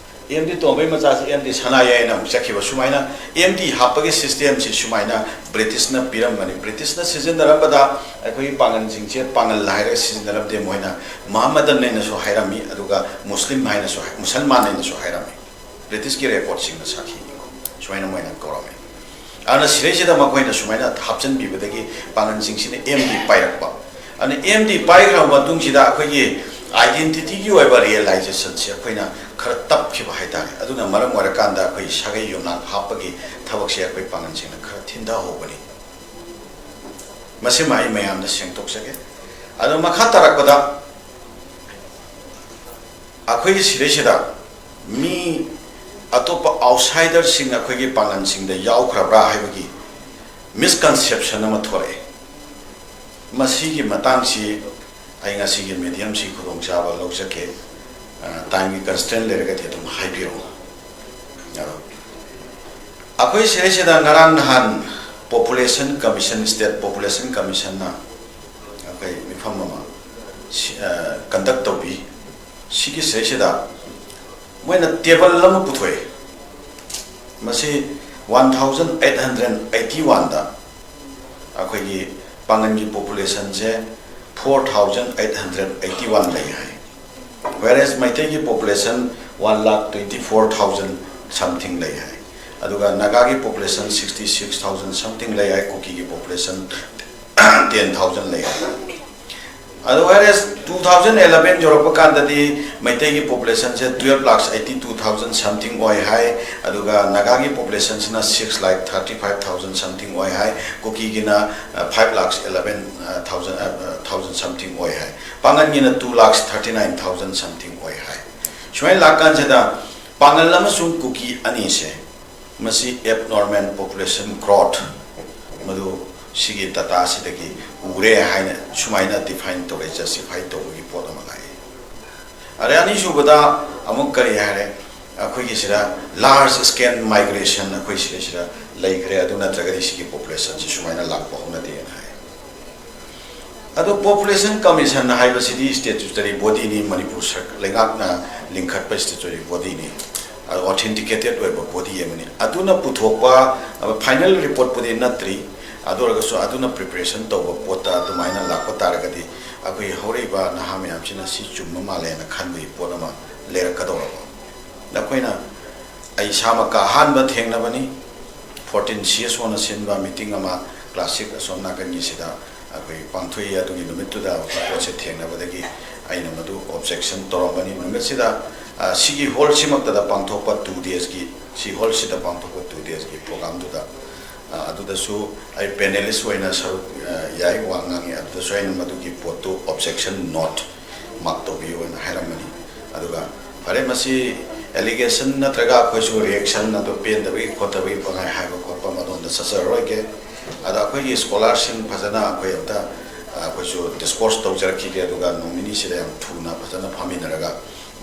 M D ꯇꯣꯝꯕꯒꯤ ꯃꯆꯥꯁꯤ M D ꯁꯅꯥꯌꯥꯏꯅ ꯑꯃꯨꯛ ꯆꯠꯈꯤꯕ꯫ ꯁꯨꯃꯥꯏꯅ M D ꯍꯥꯞꯄꯒꯤ systemꯁꯤ ꯁꯨꯃꯥꯏꯅ ꯕ꯭ꯔꯤꯇꯤꯁꯅ ꯄꯤꯔꯝꯕꯅꯤ꯫ ꯕ꯭ꯔꯤꯇꯤꯁꯅ ꯁꯤꯖꯤꯟꯅꯔꯝꯕꯗ ꯑꯩꯈꯣꯏꯒꯤ ꯄꯥꯡꯒꯜꯁꯤꯡꯁꯦ ꯄꯥꯡꯒꯜ ꯍꯥꯏꯔꯒ ꯁꯤꯖꯤꯟꯅꯔꯝꯗꯦ꯫ ꯃꯣꯏꯅ ꯃꯍꯝꯃꯗꯟ ꯍꯥꯏꯅꯁꯨ ꯍꯥꯏꯔꯝꯃꯤ, ꯑꯗꯨꯒ ꯃꯨꯁꯂꯤꯝ ꯍꯥꯏꯅꯁꯨ ꯍꯥꯏ-, ꯃꯨꯁꯜꯃꯥꯟ ꯍꯥꯏꯅꯁꯨ ꯍꯥꯏꯔꯝꯃꯤ꯫ ꯕ꯭ꯔꯤꯇꯤꯁꯀꯤ recordꯁꯤꯡꯅ ꯁꯥꯈꯤꯅꯤꯀꯣ, ꯁꯨꯃꯥꯏꯅ ꯃꯣꯏꯅ ꯀꯧꯔꯝꯃꯤ꯫ ꯑꯗꯨꯅ ꯁꯤꯗꯩꯁꯤꯗ ꯃꯈꯣꯏꯅ ꯁꯨꯃꯥꯏꯅ ꯍꯥꯞꯆꯤꯟꯕꯤꯕꯗꯒꯤ ꯄꯥꯡꯒꯜꯁꯤꯡꯁꯤꯅ M D ꯄꯥꯏꯔꯛꯄ꯫ ꯑꯗꯨꯅ M D ꯄꯥꯏꯈ꯭ꯔꯕ ꯃꯇꯨꯡꯁꯤꯗ ꯑꯩꯈꯣꯏꯒꯤ identityꯒꯤ ꯑꯣꯏꯕ realizationꯁꯦ ꯑꯩꯈꯣꯏꯅ ꯈꯔ ꯇꯞꯈꯤꯕ ꯍꯥꯏꯇꯥꯔꯦ꯫ ꯑꯗꯨꯅ ꯃꯔꯝ ꯑꯣꯏꯔꯀꯥꯟꯗ ꯑꯩꯈꯣꯏ ꯁꯥꯒꯩ ꯌꯨꯝꯅꯥꯛ ꯍꯥꯞꯄꯒꯤ ꯊꯕꯛꯁꯦ ꯑꯩꯈꯣꯏ ꯄꯥꯡꯒꯜꯁꯤꯡꯅ ꯈꯔ ꯊꯤꯟꯊꯍꯧꯕꯅꯤ꯫ ꯃꯁꯤꯃ ꯑꯩ ꯃꯌꯥꯝꯗ ꯁꯦꯡꯗꯣꯛꯆꯒꯦ꯫ ꯑꯗꯣ ꯃꯈꯥ ꯇꯥꯔꯛꯄꯗ ꯑꯩꯈꯣꯏꯒꯤ ꯁꯤꯗꯩꯁꯤꯗ ꯃꯤ ꯑꯇꯣꯞꯄ outsiderꯁꯤꯡ ꯑꯩꯈꯣꯏꯒꯤ ꯄꯥꯡꯒꯜꯁꯤꯡꯗ ꯌꯥꯎꯈ꯭ꯔꯕ꯭ꯔꯥ ꯍꯥꯏꯕꯒꯤ misconception ꯑꯃ ꯊꯣꯛꯂꯛꯑꯦ꯫ ꯃꯁꯤꯒꯤ ꯃꯇꯥꯡꯁꯤ ꯑꯩ ꯉꯁꯤꯒꯤ mediumꯁꯤ ꯈꯨꯗꯣꯡꯆꯥꯕ ꯂꯧꯖꯒꯦ꯫ ꯑ, timeꯒꯤ constraint ꯂꯩꯔꯒꯗꯤ ꯑꯗꯨꯝ ꯍꯥꯏꯕꯤꯔꯛꯑꯣ꯫ ꯑꯗꯣ ꯑꯩꯈꯣꯏ ꯁꯤꯗꯩꯁꯤꯗ ꯉꯔꯥꯡ ꯅꯍꯥꯟ Population Commission, State Population Commissionꯅ ꯑꯩꯈꯣꯏ ꯃꯤꯐꯝ ꯑꯃ ꯁꯤ-, ꯑ, conduct ꯇꯧꯕꯤ꯫ ꯁꯤꯒꯤ ꯁꯤꯗꯩꯁꯤꯗ ꯃꯣꯏꯅ table ꯑꯃ ꯄꯨꯊꯣꯛꯑꯦ꯫ ꯃꯁꯤ one thousand eight hundred eighty one ꯗ ꯑꯩꯈꯣꯏꯒꯤ ꯄꯥꯡꯒꯟꯒꯤ population ꯁꯦ four thousand eight hundred eighty one ꯂꯩ ꯍꯥꯏ꯫ Whereas ꯃꯩꯇꯩꯒꯤ population one lakh twenty four thousand something ꯂꯩ ꯍꯥꯏ꯫ ꯑꯗꯨꯒ ꯅꯥꯒꯥꯒꯤ population sixty six thousand something ꯂꯩ ꯍꯥꯏ, ꯀꯨꯀꯤꯒꯤ population ten thousand ꯂꯩ ꯍꯥꯏ꯫ ꯑꯗꯣ whereas two thousand eleven ꯌꯧꯔꯛꯄ ꯀꯥꯟꯗꯗꯤ ꯃꯩꯇꯩꯒꯤ population ꯁꯦ twelve lakhs eighty two thousand something ꯑꯣꯏ ꯍꯥꯏ꯫ ꯑꯗꯨꯒ ꯅꯥꯒꯥꯒꯤ population ꯁꯤꯅ six lakh thirty five thousand something ꯑꯣꯏ ꯍꯥꯏ꯫ ꯀꯨꯀꯤꯒꯤꯅ five lakhs eleven thousand thousand something ꯑꯣꯏ ꯍꯥꯏ꯫ ꯄꯥꯡꯒꯟꯒꯤꯅ two lakhs thirty nine thousand something ꯑꯣꯏ ꯍꯥꯏ꯫ ꯁꯨꯃꯥꯏꯅ ꯂꯥꯛꯀꯥꯟꯁꯤꯗ ꯄꯥꯡꯒꯜ ꯑꯃꯁꯨꯡ ꯀꯨꯀꯤ ꯑꯅꯤꯁꯦ ꯃꯁꯤ abnormal population growth, ꯃꯗꯨ ꯁꯤꯒꯤ data ꯁꯤꯗꯒꯤ ꯎꯔꯦ ꯍꯥꯏꯅ ꯁꯨꯃꯥꯏꯅ define ꯇꯧꯔꯦ, justify ꯇꯧꯕꯒꯤ ꯄꯣꯠ ꯑꯃ ꯂꯥꯛꯏ꯫ ꯑꯗꯩ ꯑꯅꯤꯁꯨꯕꯗ ꯑꯃꯨꯛ ꯀꯔꯤ ꯍꯥꯏꯔꯦ, ꯑꯩꯈꯣꯏꯒꯤ ꯁꯤꯗ large scale migration ꯑꯩꯈꯣꯏ ꯁꯤꯗꯩꯁꯤꯗ ꯂꯩꯈ꯭ꯔꯦ, ꯑꯗꯨ ꯅꯠꯇ꯭ꯔꯒꯗꯤ ꯁꯤꯒꯤ population ꯁꯤ ꯁꯨꯃꯥꯏꯅ ꯂꯥꯛꯄ ꯍꯧꯅꯗꯦꯅ ꯍꯥꯏ꯫ ꯑꯗꯣ population commission ꯍꯥꯏꯕꯁꯤꯗꯤ statutory body ꯅꯤ, ꯃꯅꯤꯄꯨꯔ ꯁꯔ-, ꯂꯩꯉꯥꯛꯅ ꯂꯤꯡꯈꯠꯄ statutory body ꯅꯤ꯫ ꯑꯗꯣ authenticated ꯑꯣꯏꯕ body ꯑꯃꯅꯤ꯫ ꯑꯗꯨꯅ ꯄꯨꯊꯣꯛꯄ, ꯑ, final report ꯄꯨꯗꯤ ꯅꯠꯇ꯭ꯔꯤ꯫ ꯑꯗꯨ ꯑꯣꯏꯔꯒꯁꯨ ꯑꯗꯨꯅ preparation ꯇꯧꯕ ꯄꯣꯠꯇ ꯑꯗꯨꯃꯥꯏꯅ ꯂꯥꯛꯄ ꯇꯥꯔꯒꯗꯤ ꯑꯩꯈꯣꯏ ꯍꯧꯔꯛꯏꯕ ꯅꯍꯥ ꯃꯌꯥꯝꯁꯤꯅ ꯁꯤ ꯆꯨꯝꯕ ꯃꯥꯜꯂꯦꯅ ꯈꯟꯕꯒꯤ ꯄꯣꯠ ꯑꯃ ꯂꯩꯔꯛꯀꯗꯧꯔꯕ꯫ ꯑꯩꯈꯣꯏꯅ, ꯑꯩ ꯏꯁꯥꯃꯛꯀ ꯑꯍꯥꯟꯕ ꯊꯦꯡꯅꯕꯅꯤ꯫ Fourteen C S O ꯅ ꯁꯤꯟꯕ meeting ꯑꯃ classic ꯑꯁꯣꯝ ꯅꯥꯀꯟꯒꯤꯁꯤꯗ ꯑꯩꯈꯣꯏ ꯄꯥꯡꯊꯣꯛꯏ꯫ ꯑꯗꯨꯒꯤ ꯅꯨꯃꯤꯠꯇꯨꯗ ꯍꯧꯖꯤꯛ ꯄꯣꯠꯁꯦ ꯊꯦꯡꯅꯕꯗꯒꯤ ꯑꯩꯅ ꯃꯗꯨ objection ꯇꯧꯔꯝꯕꯅꯤ꯫ ꯅꯨꯃꯤꯠꯁꯤꯗ, ꯑ, ꯁꯤꯒꯤ hall ꯁꯤꯃꯛꯇꯗ ꯄꯥꯡꯊꯣꯛꯄ two days ꯀꯤ, ꯁꯤ hall ꯁꯤꯗ ꯄꯥꯡꯊꯣꯛꯄ two days ꯀꯤ program ꯗꯨꯗ, ꯑ, ꯑꯗꯨꯗꯁꯨ ꯑꯩ panelist ꯑꯣꯏꯅ ꯁꯔꯨꯛ, ꯑ, ꯌꯥꯏ, ꯋꯥ ꯉꯥꯡꯉꯤ꯫ ꯑꯗꯨꯗꯁꯨ ꯑꯩꯅ ꯃꯗꯨꯒꯤ ꯄꯣꯠꯇꯨ objection note mark ꯇꯧꯕꯤꯌꯨ ꯍꯥꯏꯅ ꯍꯥꯏꯔꯝꯕꯅꯤ꯫ ꯑꯗꯨꯒ ꯐꯔꯦ, ꯃꯁꯤ allegation ꯅꯠꯇ꯭ꯔꯒ ꯑꯩꯈꯣꯏꯁꯨ reaction ꯑꯗꯨ ꯄꯦꯟꯗꯕꯒꯤ ꯈꯣꯠꯇꯕꯒꯤ ꯄꯪꯍꯥꯏ ꯍꯥꯏꯕ ꯈꯣꯠꯄ ꯃꯗꯣꯝꯗ ꯆꯠꯆꯔꯔꯣꯏꯒꯦ꯫ ꯑꯗ ꯑꯩꯈꯣꯏꯒꯤ scholar ꯁꯤꯡ ꯐꯖꯅ ꯑꯩꯈꯣꯏ ꯑꯝꯇ, ꯑ, ꯑꯩꯈꯣꯏꯁꯨ discourse ꯇꯧꯖꯔꯛꯈꯤꯒꯦ, ꯑꯗꯨꯒ ꯅꯣꯡ ꯅꯤꯅꯤꯁꯤꯗ ꯌꯥꯝ ꯊꯨꯅ ꯐꯖꯅ ꯐꯝꯃꯤꯟꯅꯔꯒ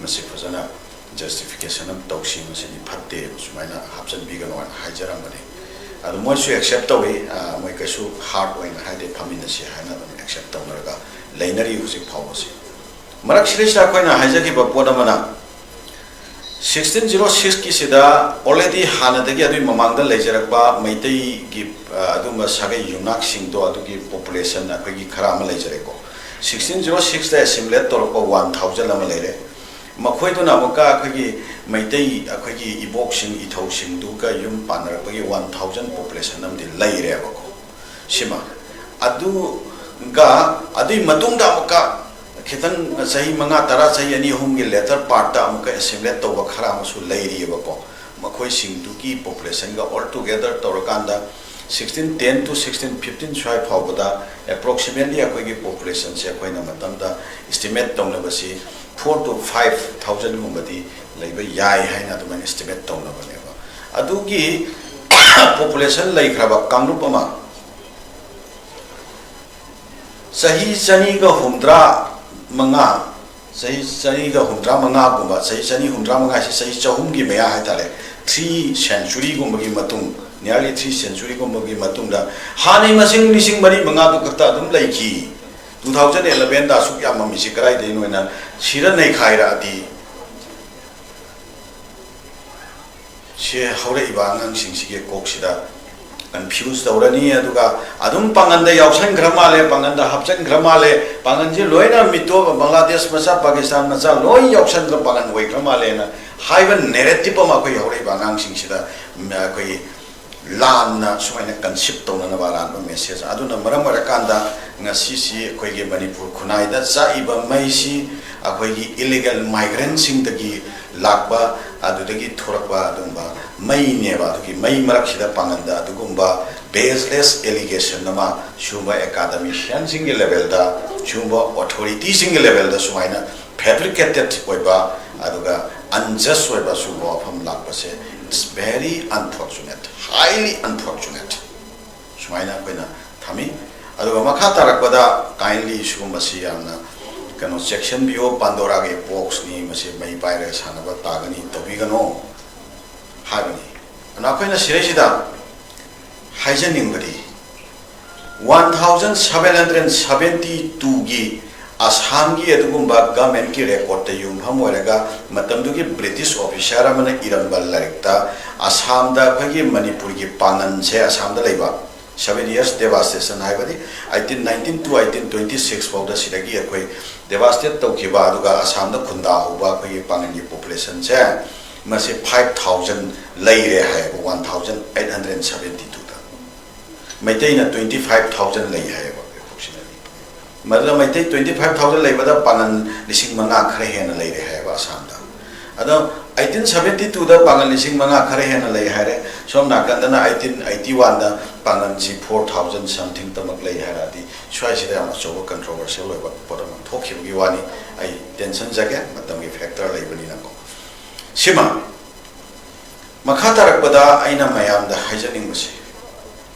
ꯃꯁꯤ ꯐꯖꯅ justification ꯑꯃ ꯇꯧꯁꯤ, ꯃꯁꯤꯗꯤ ꯐꯠꯇꯦ, ꯁꯨꯃꯥꯏꯅ ꯍꯥꯞꯆꯤꯟꯕꯤꯒꯅꯣ ꯍꯥꯏꯅ ꯍꯥꯏꯖꯔꯝꯕꯅꯤ꯫ ꯑꯗꯨ ꯃꯣꯏꯁꯨ accept ꯇꯧꯏ, ꯑ, ꯃꯣꯏ ꯀꯩꯁꯨ hard ꯑꯣꯏꯅ ꯍꯥꯏꯗꯦ, ꯐꯝꯃꯤꯟꯅꯁꯤ ꯍꯥꯏꯅ ꯑꯗꯨꯝ accept ꯇꯧꯅꯔꯒ ꯂꯩꯅꯔꯤ ꯍꯧꯖꯤꯛ ꯐꯥꯎꯕꯁꯤ꯫ ꯃꯔꯛꯁꯤꯗꯩꯁꯤꯗ ꯑꯩꯈꯣꯏꯅ ꯍꯥꯏꯖꯈꯤꯕ ꯄꯣꯠ ꯑꯃꯅ, ꯁꯤꯛꯁꯇꯤꯟ ꯖꯤꯔꯣ ꯁꯤꯛꯁꯀꯤꯁꯤꯗ already ꯍꯥꯟꯅꯗꯒꯤ ꯑꯗꯨꯒꯤ ꯃꯃꯥꯡꯗ ꯂꯩꯖꯔꯛꯄ ꯃꯩꯇꯩꯒꯤ ꯑ, ꯑꯗꯨꯝꯕ ꯁꯥꯒꯩ ꯌꯨꯝꯅꯥꯛꯁꯤꯡꯗꯣ, ꯑꯗꯨꯒꯤ population ꯑꯩꯈꯣꯏꯒꯤ ꯈꯔ ꯑꯃ ꯂꯩꯖꯔꯦꯀꯣ꯫ ꯁꯤꯛꯁꯇꯤꯟ ꯖꯤꯔꯣ ꯁꯤꯛꯁꯇ ꯑꯦꯁꯤꯃꯤꯂꯦꯠ ꯇꯧꯔꯛꯄ ꯋꯥꯟ ꯊꯥꯎꯖꯟ ꯑꯃ ꯂꯩꯔꯦ꯫ ꯃꯈꯣꯏꯗꯨꯅ ꯑꯃꯨꯛꯀ ꯑꯩꯈꯣꯏꯒꯤ ꯃꯩꯇꯩ, ꯑꯩꯈꯣꯏꯒꯤ ꯏꯕꯣꯛꯁꯤꯡ ꯏꯙꯧꯁꯤꯡꯗꯨꯒ ꯌꯨꯝ ꯄꯥꯟꯅꯔꯛꯄꯒꯤ ꯋꯥꯟ ꯊꯥꯎꯖꯟ population ꯑꯃꯗꯤ ꯂꯩꯔꯦꯕꯀꯣ꯫ ꯁꯤꯃ꯫ ꯑꯗꯨꯒ ꯑꯗꯨꯒꯤ ꯃꯇꯨꯡꯗ ꯑꯃꯨꯛꯀ ꯈꯤꯇꯪ ꯆꯍꯤ ꯃꯉꯥ ꯇꯔꯥ, ꯆꯍꯤ ꯑꯅꯤ ꯑꯍꯨꯝꯒꯤ later partꯇ ꯑꯃꯨꯛꯀ ꯑꯦꯁꯤꯃꯤꯂꯦꯠ ꯇꯧꯕ ꯈꯔ ꯑꯃꯁꯨ ꯂꯩꯔꯤꯑꯕꯀꯣ꯫ ꯃꯈꯣꯏꯁꯤꯡꯗꯨꯒꯤ populationꯒ all together ꯇꯧꯔꯀꯥꯟꯗ sixteen ten to sixteen fifteen ꯁ꯭ꯋꯥꯏ ꯐꯥꯎꯕꯗ approximately ꯑꯩꯈꯣꯏꯒꯤ populationꯁꯦ ꯑꯩꯈꯣꯏꯅ ꯃꯇꯝꯗ estimate ꯇꯧꯅꯕꯁꯤ four to five thousandꯒꯨꯝꯕꯗꯤ ꯂꯩꯕ ꯌꯥꯏ ꯍꯥꯏꯅ ꯑꯗꯨꯃꯥꯏꯅ estimate ꯇꯧꯅꯕꯅꯦꯕ꯫ ꯑꯗꯨꯒꯤ population ꯂꯩꯈ꯭ꯔꯕ ꯀꯥꯡꯂꯨꯞ ꯑꯃ ꯆꯍꯤ ꯆꯅꯤꯒ ꯍꯨꯝꯗ꯭ꯔꯥ ꯃꯉꯥ, ꯆꯍꯤ ꯆꯅꯤꯒ ꯍꯨꯝꯗ꯭ꯔꯥ ꯃꯉꯥꯒꯨꯝꯕ, ꯆꯍꯤ ꯆꯅꯤ ꯍꯨꯝꯗ꯭ꯔꯥ ꯃꯉꯥ ꯍꯥꯏꯁꯤ ꯆꯍꯤ ꯆꯍꯨꯝꯒꯤ ꯃꯌꯥ ꯍꯥꯏꯇꯥꯔꯦ, three centuryꯒꯨꯝꯕꯒꯤ ꯃꯇꯨꯡ, nearly three centuryꯒꯨꯝꯕꯒꯤ ꯃꯇꯨꯡꯗ ꯍꯥꯟꯅꯩ ꯃꯁꯤꯡ ꯂꯤꯁꯤꯡ ꯃꯔꯤ ꯃꯉꯥꯗꯨ ꯈꯛꯇ ꯑꯗꯨꯝ ꯂꯩꯈꯤ꯫ Two thousand elevenꯗ ꯑꯁꯨꯛ ꯌꯥꯝꯃꯝꯃꯤꯁꯤ ꯀꯗꯥꯏꯗꯩꯅꯣ ꯍꯥꯏꯅ ꯁꯤꯔ ꯅꯩꯈꯥꯏꯔꯛꯑꯗꯤ, ꯁꯤ ꯍꯧꯔꯛꯏꯕ ꯑꯉꯥꯡꯁꯤꯡꯁꯤꯒꯤ ꯀꯣꯛꯁꯤꯗ confuse ꯇꯧꯔꯅꯤ꯫ ꯑꯗꯨꯒ ꯑꯗꯨꯝ ꯄꯥꯡꯒꯟꯗ ꯌꯥꯎꯁꯟꯈ꯭ꯔ ꯃꯥꯜꯂꯦ, ꯄꯥꯡꯒꯟꯗ ꯍꯥꯞꯆꯟꯈ꯭ꯔ ꯃꯥꯜꯂꯦ, ꯄꯥꯡꯒꯟꯁꯤ ꯂꯣꯏꯅ ꯃꯤꯇꯣꯞ, ꯕꯪꯒ꯭ꯂꯥꯗꯦꯁ ꯃꯆꯥ, ꯄꯥꯀꯤꯁꯇꯥꯟ ꯃꯆꯥ ꯂꯣꯏ ꯌꯥꯎꯁꯟꯈ꯭ꯔ ꯄꯥꯡꯒꯟ ꯑꯣꯏꯈ꯭ꯔ ꯃꯥꯜꯂꯦꯅ ꯍꯥꯏꯕ narrative ꯑꯃ ꯑꯩꯈꯣꯏ ꯍꯧꯔꯛꯏꯕ ꯑꯉꯥꯡꯁꯤꯡꯁꯤꯗ, ꯎꯝ, ꯑꯩꯈꯣꯏꯒꯤ ꯂꯥꯟꯅ ꯁꯨꯃꯥꯏꯅ conceive ꯇꯧꯅꯅꯕ ꯑꯔꯥꯟꯕ message꯫ ꯑꯗꯨꯅ ꯃꯔꯝ ꯑꯣꯏꯔꯀꯥꯟꯗ ꯉꯁꯤꯁꯤ ꯑꯩꯈꯣꯏꯒꯤ ꯃꯅꯤꯄꯨꯔ ꯈꯨꯟꯅꯥꯏꯗ ꯆꯥꯛꯏꯕ ꯃꯩꯁꯤ ꯑꯩꯈꯣꯏꯒꯤ illegal migrantꯁꯤꯡꯗꯒꯤ ꯂꯥꯛꯄ, ꯑꯗꯨꯗꯒꯤ ꯊꯣꯔꯛꯄ ꯑꯗꯨꯒꯨꯝꯕ ꯃꯩꯅꯦꯕ꯫ ꯑꯗꯨꯒꯤ ꯃꯩ ꯃꯔꯛꯁꯤꯗ ꯄꯥꯡꯒꯟꯗ ꯑꯗꯨꯒꯨꯝꯕ baseless allegation ꯑꯃ ꯁꯤꯒꯨꯝꯕ academicianꯁꯤꯡꯒꯤ levelꯗ, ꯁꯤꯒꯨꯝꯕ authorityꯁꯤꯡꯒꯤ levelꯗ ꯁꯨꯃꯥꯏꯅ fabricated ꯑꯣꯏꯕ ꯑꯗꯨꯒ unjust ꯑꯣꯏꯕ ꯁꯤꯒꯨꯝꯕ ꯋꯥꯐꯝ ꯂꯥꯛꯄꯁꯦ, it's very unfortunate, highly unfortunate꯫ ꯁꯨꯃꯥꯏꯅ ꯑꯩꯈꯣꯏꯅ ꯊꯝꯃꯤ꯫ ꯑꯗꯨꯒ ꯃꯈꯥ ꯇꯥꯔꯛꯄꯗ kindly ꯁꯤꯒꯨꯝꯕꯁꯤ ꯌꯥꯝꯅ ꯀꯩꯅꯣ ꯆꯦꯛꯁꯤꯟꯕꯤꯌꯣ, ꯄꯥꯟꯗꯣꯔꯥꯒꯤ boxꯅꯤ, ꯃꯁꯤ ꯃꯩ ꯄꯥꯏꯔꯒ ꯁꯥꯟꯅꯕ ꯇꯥꯒꯅꯤ, ꯇꯧꯕꯤꯒꯅꯣ ꯍꯥꯏꯕꯅꯤ꯫ ꯑꯗꯨꯅ ꯑꯩꯈꯣꯏꯅ ꯁꯤꯗꯩꯁꯤꯗ ꯍꯥꯏꯖꯅꯤꯡꯕꯗꯤ, one thousand seven hundred seventy twoꯒꯤ ꯑꯁꯥꯝꯒꯤ ꯑꯗꯨꯒꯨꯝꯕ ꯒꯚꯔꯟꯃꯦꯟꯠꯀꯤ ꯔꯦꯀꯣꯔꯗꯇ ꯌꯨꯝꯐꯝ ꯑꯣꯏꯔꯒ ꯃꯇꯝꯗꯨꯒꯤ ꯕ꯭ꯔꯤꯇꯤꯁ ꯑꯣꯐꯤꯁꯥꯔ ꯑꯃꯅ ꯏꯔꯝꯕ ꯂꯥꯏꯔꯤꯛꯇ ꯑꯁꯥꯝꯗ ꯑꯩꯈꯣꯏꯒꯤ ꯃꯅꯤꯄꯨꯔꯒꯤ ꯄꯥꯡꯒꯟꯁꯦ, ꯑꯁꯥꯝꯗ ꯂꯩꯕ seven years devastation ꯍꯥꯏꯕꯗꯤ eighteen nineteen to eighteen twenty six ꯐꯥꯎꯗ ꯁꯤꯗꯒꯤ ꯑꯩꯈꯣꯏ devastate ꯇꯧꯈꯤꯕ, ꯑꯗꯨꯒ ꯑꯁꯥꯝꯗ ꯈꯨꯟꯗꯥꯍꯧꯕ ꯑꯩꯈꯣꯏꯒꯤ ꯄꯥꯡꯒꯟꯒꯤ populationꯁꯦ ꯃꯁꯤ five thousand ꯂꯩꯔꯦ ꯍꯥꯏꯌꯦꯕ, one thousand eight hundred seventy twoꯗ꯫ ꯃꯩꯇꯩꯅ twenty five thousand ꯂꯩ ꯍꯥꯏꯌꯦꯕ, approximately꯫ ꯃꯗꯨꯗ ꯃꯩꯇꯩ twenty five thousand ꯂꯩꯕꯗ ꯄꯥꯡꯒꯟ ꯂꯤꯁꯤꯡ ꯃꯉꯥ ꯈꯔ ꯍꯦꯟꯅ ꯂꯩꯔꯦ ꯍꯥꯏꯌꯦꯕ ꯑꯁꯥꯝꯗ꯫ ꯑꯗꯣ eighteen seventy twoꯗ ꯄꯥꯡꯒꯟ ꯂꯤꯁꯤꯡ ꯃꯉꯥ ꯈꯔ ꯍꯦꯟꯅ ꯂꯩ ꯍꯥꯏꯔꯦ, ꯁꯣꯝ ꯅꯥꯀꯟꯗꯅ eighteen eighty oneꯗ ꯄꯥꯡꯒꯟꯁꯤ four thousand somethingꯇꯃꯛ ꯂꯩ ꯍꯥꯏꯔꯛꯑꯗꯤ, ꯁ꯭ꯋꯥꯏꯁꯤꯗ ꯌꯥꯝ ꯑꯆꯧꯕ controversial ꯑꯣꯏꯕ ꯄꯣꯠ ꯑꯃ ꯊꯣꯛꯈꯤꯕꯒꯤ ꯋꯥꯅꯤ꯫ ꯑꯩ ꯇꯦꯟꯁꯟꯖꯒꯦ, ꯃꯇꯝꯒꯤ factor ꯂꯩꯕꯅꯤꯅꯀꯣ꯫ ꯁꯤꯃ꯫ ꯃꯈꯥ ꯇꯥꯔꯛꯄꯗ ꯑꯩꯅ ꯃꯌꯥꯝꯗ ꯍꯥꯏꯖꯅꯤꯡꯕꯁꯤ,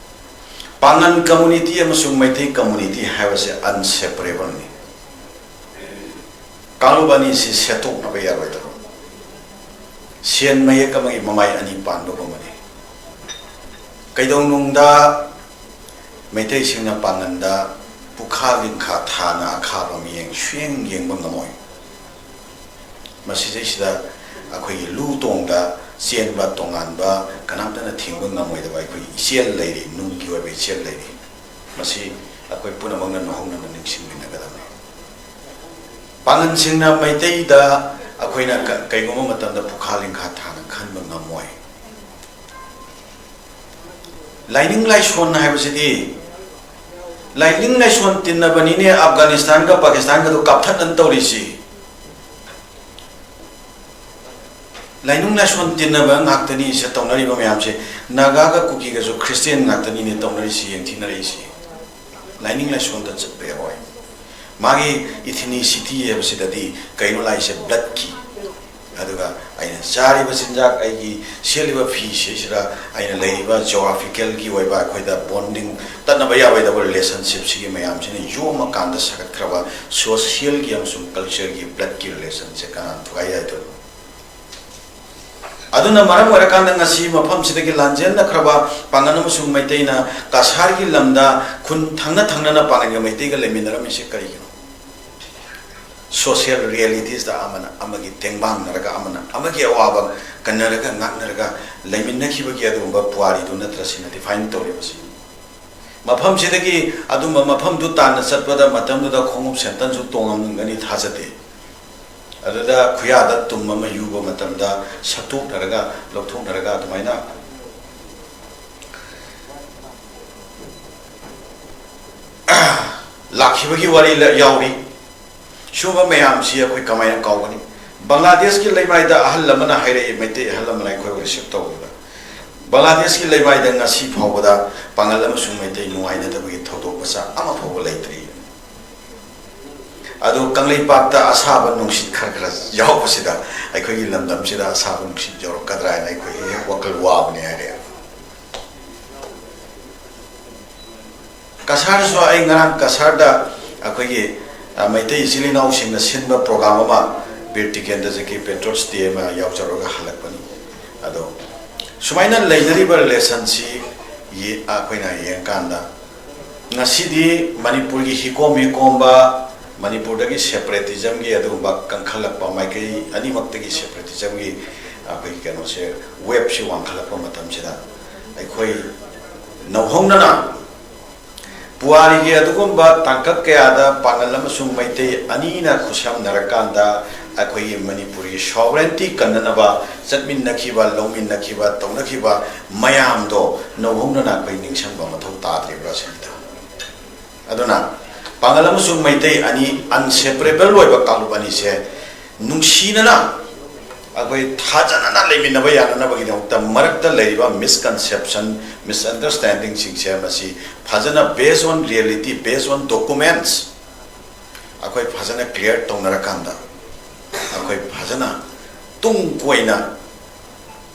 ꯄꯥꯡꯒꯟ community ꯑꯃꯁꯨꯡ ꯃꯩꯇꯩ community ꯍꯥꯏꯕꯁꯦ inseparableꯅꯤ꯫ ꯀꯥꯡꯂꯨꯞ ꯑꯅꯤꯁꯤ ꯁꯦꯠꯇꯣꯛꯅꯕ ꯌꯥꯔꯣꯏꯗꯕ, ꯁꯦꯟ ꯃꯌꯦꯛ ꯑꯃꯒꯤ ꯃꯃꯥꯏ ꯑꯅꯤ ꯄꯥꯟꯕꯒꯨꯝꯕꯅꯤ꯫ ꯀꯩꯗꯧꯅꯨꯡꯗ ꯃꯩꯇꯩꯁꯤꯡꯅ ꯄꯥꯡꯒꯟꯗ ꯄꯨꯈꯥ ꯂꯤꯡꯈꯥ ꯊꯥꯅ ꯑꯈꯥꯕ ꯃꯤꯠꯌꯦꯡ ꯁꯨꯌꯦꯡ ꯌꯦꯡꯕ ꯉꯝꯃꯣꯏ꯫ ꯃꯁꯤꯗꯩꯁꯤꯗ ꯑꯩꯈꯣꯏꯒꯤ ꯂꯨ ꯇꯣꯡꯗ ꯆꯦꯟꯕ ꯇꯣꯉꯥꯟꯕ ꯀꯅꯥꯝꯇꯅ ꯊꯤꯡꯕ ꯉꯝꯃꯣꯏꯗꯕ ꯑꯩꯈꯣꯏꯒꯤ ꯏꯆꯦꯜ ꯂꯩꯔꯤ, ꯅꯨꯡꯒꯤ ꯑꯣꯏꯕ ꯏꯆꯦꯜ ꯂꯩꯔꯤ꯫ ꯃꯁꯤ ꯑꯩꯈꯣꯏ ꯄꯨꯝꯅꯃꯛꯅ ꯅꯧꯍꯧꯅꯅ ꯅꯤꯡꯁꯤꯡꯃꯤꯟꯅꯒꯗꯕꯅꯤ꯫ ꯄꯥꯡꯒꯟꯁꯤꯡꯅ ꯃꯩꯇꯩꯗ ꯑꯩꯈꯣꯏꯅ ꯀ-, ꯀꯩꯒꯨꯝꯕ ꯃꯇꯝꯗ ꯄꯨꯈꯥ ꯂꯤꯡꯈꯥ ꯊꯥꯅ ꯈꯟꯕ ꯉꯝꯃꯣꯏ꯫ ꯂꯥꯏꯅꯤꯡ ꯂꯥꯏꯁꯣꯟ ꯍꯥꯏꯕꯁꯤꯗꯤ, ꯂꯥꯏꯅꯤꯡ ꯂꯥꯏꯁꯣꯟ ꯇꯤꯟꯅꯕꯅꯤꯅꯦ ꯑꯐꯒꯥꯅꯤꯁꯇꯥꯟꯒ ꯄꯥꯀꯤꯁꯇꯥꯟꯒꯗꯨ ꯀꯥꯞꯊꯠꯅꯅ ꯇꯧꯔꯤꯁꯤ꯫ ꯂꯥꯏꯅꯤꯡ ꯂꯥꯏꯁꯣꯟ ꯇꯤꯟꯅꯕ ꯉꯥꯛꯇꯅꯤ ꯁꯦ ꯇꯧꯅꯔꯤꯕ ꯃꯌꯥꯝꯁꯦ꯫ ꯅꯥꯒꯥꯒ ꯀꯨꯀꯤꯒꯁꯨ ꯈ꯭ꯔꯤꯁꯇꯤꯌꯥꯟ ꯉꯥꯛꯇꯅꯤꯅꯦ ꯇꯧꯅꯔꯤꯁꯤ, ꯌꯦꯡꯊꯤꯅꯔꯛꯏꯁꯤ꯫ ꯂꯥꯏꯅꯤꯡ ꯂꯥꯏꯁꯣꯟꯗ ꯆꯠꯄ ꯌꯥꯔꯣꯏ꯫ ꯃꯥꯒꯤ ethnicity ꯍꯥꯏꯕꯁꯤꯗꯗꯤ ꯀꯩꯅꯣ ꯂꯥꯛꯏꯁꯦ? Bloodꯀꯤ꯫ ꯑꯗꯨꯒ ꯑꯩꯅ ꯆꯥꯔꯤꯕ ꯆꯤꯟꯖꯥꯛ, ꯑꯩꯒꯤ ꯁꯦꯠꯂꯤꯕ ꯐꯤ ꯁꯤꯁꯤꯗ, ꯑꯩꯅ ꯂꯩꯔꯤꯕ geographicalꯒꯤ ꯑꯣꯏꯕ ꯑꯩꯈꯣꯏꯗ bonding ꯇꯠꯅꯕ ꯌꯥꯔꯣꯏꯗꯕ relationshipꯁꯤꯒꯤ ꯃꯌꯥꯝꯁꯤꯅ ꯌꯣꯝꯃꯀꯥꯟꯗ ꯁꯥꯒꯠꯈ꯭ꯔꯕ socialꯒꯤ ꯑꯃꯁꯨꯡ cultureꯒꯤ bloodꯀꯤ relationꯁꯦ ꯀꯅꯥꯅ ꯊꯨꯒꯥꯏ ꯌꯥꯏꯗꯣꯏꯅꯣ? ꯑꯗꯨꯅ ꯃꯔꯝ ꯑꯣꯏꯔꯀꯥꯟꯗ ꯉꯁꯤ ꯃꯐꯝꯁꯤꯗꯒꯤ ꯂꯥꯟꯖꯦꯟꯅꯈ꯭ꯔꯕ ꯄꯥꯡꯒꯜ ꯑꯃꯁꯨꯡ ꯃꯩꯇꯩꯅ ꯀꯁꯥꯔꯒꯤ ꯂꯝꯗ ꯈꯨꯟ ꯊꯪꯅ ꯊꯪꯅꯅ ꯄꯥꯡꯒꯜꯒ ꯃꯩꯇꯩꯒ ꯂꯩꯃꯤꯟꯅꯔꯝꯃꯤꯁꯦ ꯀꯔꯤꯒꯤꯅꯣ? ꯁꯣꯁꯤꯌꯦꯜ ꯔꯤꯌꯦꯂꯤꯇꯤꯁꯇ ꯑꯃꯅ ꯑꯃꯒꯤ ꯇꯦꯡꯕꯥꯡꯅꯔꯒ, ꯑꯃꯅ ꯑꯃꯒꯤ ꯑꯋꯥꯕ ꯀꯟꯅꯔꯒ ꯉꯥꯛꯅꯔꯒ ꯂꯩꯃꯤꯟꯅꯈꯤꯕꯒꯤ ꯑꯗꯨꯒꯨꯝꯕ ꯄꯨꯋꯥꯔꯤꯗꯨ ꯅꯠꯇ꯭ꯔ ꯁꯤꯅ ꯗꯤꯐꯥꯏꯟ ꯇꯧꯔꯤꯕꯁꯤ꯫ ꯃꯐꯝꯁꯤꯗꯒꯤ ꯑꯗꯨꯝꯕ ꯃꯐꯝꯗꯨ ꯇꯥꯟꯅ ꯆꯠꯄꯗ ꯃꯇꯝꯗꯨꯗ ꯈꯣꯡꯎꯞ ꯁꯦꯟꯇꯟꯁꯨ ꯇꯣꯡꯉꯝꯒꯅꯤ ꯊꯥꯖꯗꯦ꯫ ꯑꯗꯨꯗ ꯈꯨꯌꯥꯗ ꯇꯨꯝ ꯑꯃ ꯌꯨꯕ ꯃꯇꯝꯗ ꯁꯠꯇꯣꯛꯅꯔꯒ ꯂꯧꯊꯣꯛꯅꯔꯒ ꯑꯗꯨꯃꯥꯏꯅ ꯂꯥꯛꯈꯤꯕꯒꯤ ꯋꯥꯔꯤ ꯂ-, ꯌꯥꯎꯔꯤ꯫ ꯁꯨꯝꯕ ꯃꯌꯥꯝꯁꯤ ꯑꯩꯈꯣꯏ ꯀꯃꯥꯏꯅ ꯀꯥꯎꯒꯅꯤ? ꯕꯪꯒ꯭ꯂꯥꯗꯦꯁꯀꯤ ꯂꯩꯃꯥꯏꯗ ꯑꯍꯜ ꯑꯃꯅ ꯍꯥꯏꯔꯛꯏ, ꯃꯩꯇꯩ ꯑꯍꯜ ꯑꯃꯅ ꯑꯩꯈꯣꯏꯕꯨ ꯔꯤꯁꯤꯞ ꯇꯧꯕꯗ, ꯕꯪꯒ꯭ꯂꯥꯗꯦꯁꯀꯤ ꯂꯩꯃꯥꯏꯗ ꯉꯁꯤ ꯐꯥꯎꯕꯗ ꯄꯥꯉꯜ ꯑꯃꯁꯨꯡ ꯃꯩꯇꯩ ꯅꯨꯡꯉꯥꯏꯅꯗꯕꯒꯤ ꯊꯧꯗꯣꯛ ꯃꯆꯥ ꯑꯃ ꯐꯥꯎꯕ ꯂꯩꯇ꯭ꯔꯤ꯫ ꯑꯗꯨ ꯀꯪꯂꯩꯄꯥꯛꯇ ꯑꯁꯥꯕ ꯅꯨꯡꯁꯤꯠ ꯈꯔ ꯈꯔ ꯌꯥꯎꯕꯁꯤꯗ ꯑꯩꯈꯣꯏꯒꯤ ꯂꯝꯗꯝꯁꯤꯗ ꯑꯁꯥꯕ ꯅꯨꯡꯁꯤꯠ ꯌꯧꯔꯛꯀꯗ꯭ꯔꯥ ꯍꯥꯏꯅ ꯑꯩꯈꯣꯏꯒꯤ ꯍꯦꯛ ꯋꯥꯈꯜ ꯋꯥꯕꯅꯤ ꯍꯥꯏꯔꯦ꯫ ꯀꯁꯥꯔꯁꯨ ꯑꯩ ꯉꯔꯥꯡ ꯀꯁꯥꯔꯗ ꯑꯩꯈꯣꯏꯒꯤ, ꯑ, ꯃꯩꯇꯩ ꯏꯆꯤꯜ ꯏꯅꯥꯎꯁꯤꯡꯅ ꯁꯤꯟꯕ ꯄ꯭ꯔꯣꯒ꯭ꯔꯥꯝ ꯑꯃ, ꯕꯤꯔ ꯇꯤꯀꯦꯟꯗ꯭ꯔꯖꯤꯠꯀꯤ ꯄꯦꯇ꯭ꯔꯣꯠꯁ ꯗꯦ ꯑꯃ ꯌꯥꯎꯖꯔꯒ ꯍꯜꯂꯛꯄꯅꯤ꯫ ꯑꯗꯣ ꯁꯨꯃꯥꯏꯅ ꯂꯩꯅꯔꯤꯕ ꯔꯤꯂꯦꯁꯟꯁꯤ ꯌꯦ-, ꯑꯩꯈꯣꯏꯅ ꯌꯦꯡꯀꯥꯟꯗ ꯉꯁꯤꯗꯤ ꯃꯅꯤꯄꯨꯔꯒꯤ ꯍꯤꯀꯣꯝ ꯍꯤꯀꯣꯝꯕ, ꯃꯅꯤꯄꯨꯔꯗꯒꯤ ꯁꯦꯄꯔꯦꯇꯤꯖꯝꯒꯤ ꯑꯗꯨꯒꯨꯝꯕ ꯀꯟꯈꯠꯂꯛꯄ, ꯃꯥꯏꯀꯩ ꯑꯅꯤꯃꯛꯇꯒꯤ ꯁꯦꯄꯔꯦꯇꯤꯖꯝꯒꯤ ꯑꯩꯈꯣꯏꯒꯤ ꯀꯩꯅꯣꯁꯦ, ꯋꯦꯞꯁꯤ ꯋꯥꯡꯈꯠꯂꯛꯄ ꯃꯇꯝꯁꯤꯗ ꯑꯩꯈꯣꯏ ꯅꯧꯍꯧꯅꯅ ꯄꯨꯋꯥꯔꯤꯒꯤ ꯑꯗꯨꯒꯨꯝꯕ ꯇꯥꯡꯀꯛ ꯀꯌꯥꯗ ꯄꯥꯉꯜ ꯑꯃꯁꯨꯡ ꯃꯩꯇꯩ ꯑꯅꯤꯅ ꯈꯨꯠꯁꯝꯅꯔꯀꯥꯟꯗ ꯑꯩꯈꯣꯏꯒꯤ ꯃꯅꯤꯄꯨꯔꯒꯤ ꯁꯣꯚꯔꯦꯟꯇꯤ ꯀꯟꯅꯅꯕ ꯆꯠꯃꯤꯟꯅꯈꯤꯕ, ꯂꯧꯃꯤꯟꯅꯈꯤꯕ, ꯇꯧꯅꯈꯤꯕ ꯃꯌꯥꯝꯗꯣ ꯅꯧꯍꯧꯅꯅ ꯑꯩꯈꯣꯏ ꯅꯤꯡꯁꯤꯡꯕ ꯃꯊꯧ ꯇꯥꯗ꯭ꯔꯤꯕ꯭ꯔꯥ ꯁꯤꯅꯤꯗ꯫ ꯑꯗꯨꯅ ꯄꯥꯉꯜ ꯑꯃꯁꯨꯡ ꯃꯩꯇꯩ ꯑꯅꯤ ꯑꯟꯁꯦꯄꯔꯦꯕꯜ ꯑꯣꯏꯕ ꯀꯥꯡꯂꯨꯞ ꯑꯅꯤꯁꯦ ꯅꯨꯡꯁꯤꯅꯅ ꯑꯩꯈꯣꯏ ꯊꯥꯖꯅꯅ ꯂꯩꯃꯤꯟꯅꯕ ꯌꯥꯅꯅꯕꯒꯤꯗꯃꯛꯇ ꯃꯔꯛꯇ ꯂꯩꯔꯤꯕ ꯃꯤꯁꯀꯟꯁꯦꯞꯁꯟ, ꯃꯤꯁꯑꯟꯗꯔꯁꯇꯦꯟꯗꯤꯡꯁꯤꯡꯁꯦ ꯃꯁꯤ ꯐꯖꯅ based on reality, based on documents ꯑꯩꯈꯣꯏ ꯐꯖꯅ ꯀ꯭ꯂꯤꯌꯥꯔ ꯇꯧꯅꯔꯀꯥꯟꯗ ꯑꯩꯈꯣꯏ ꯐꯖꯅ ꯇꯨꯡ ꯀꯣꯏꯅ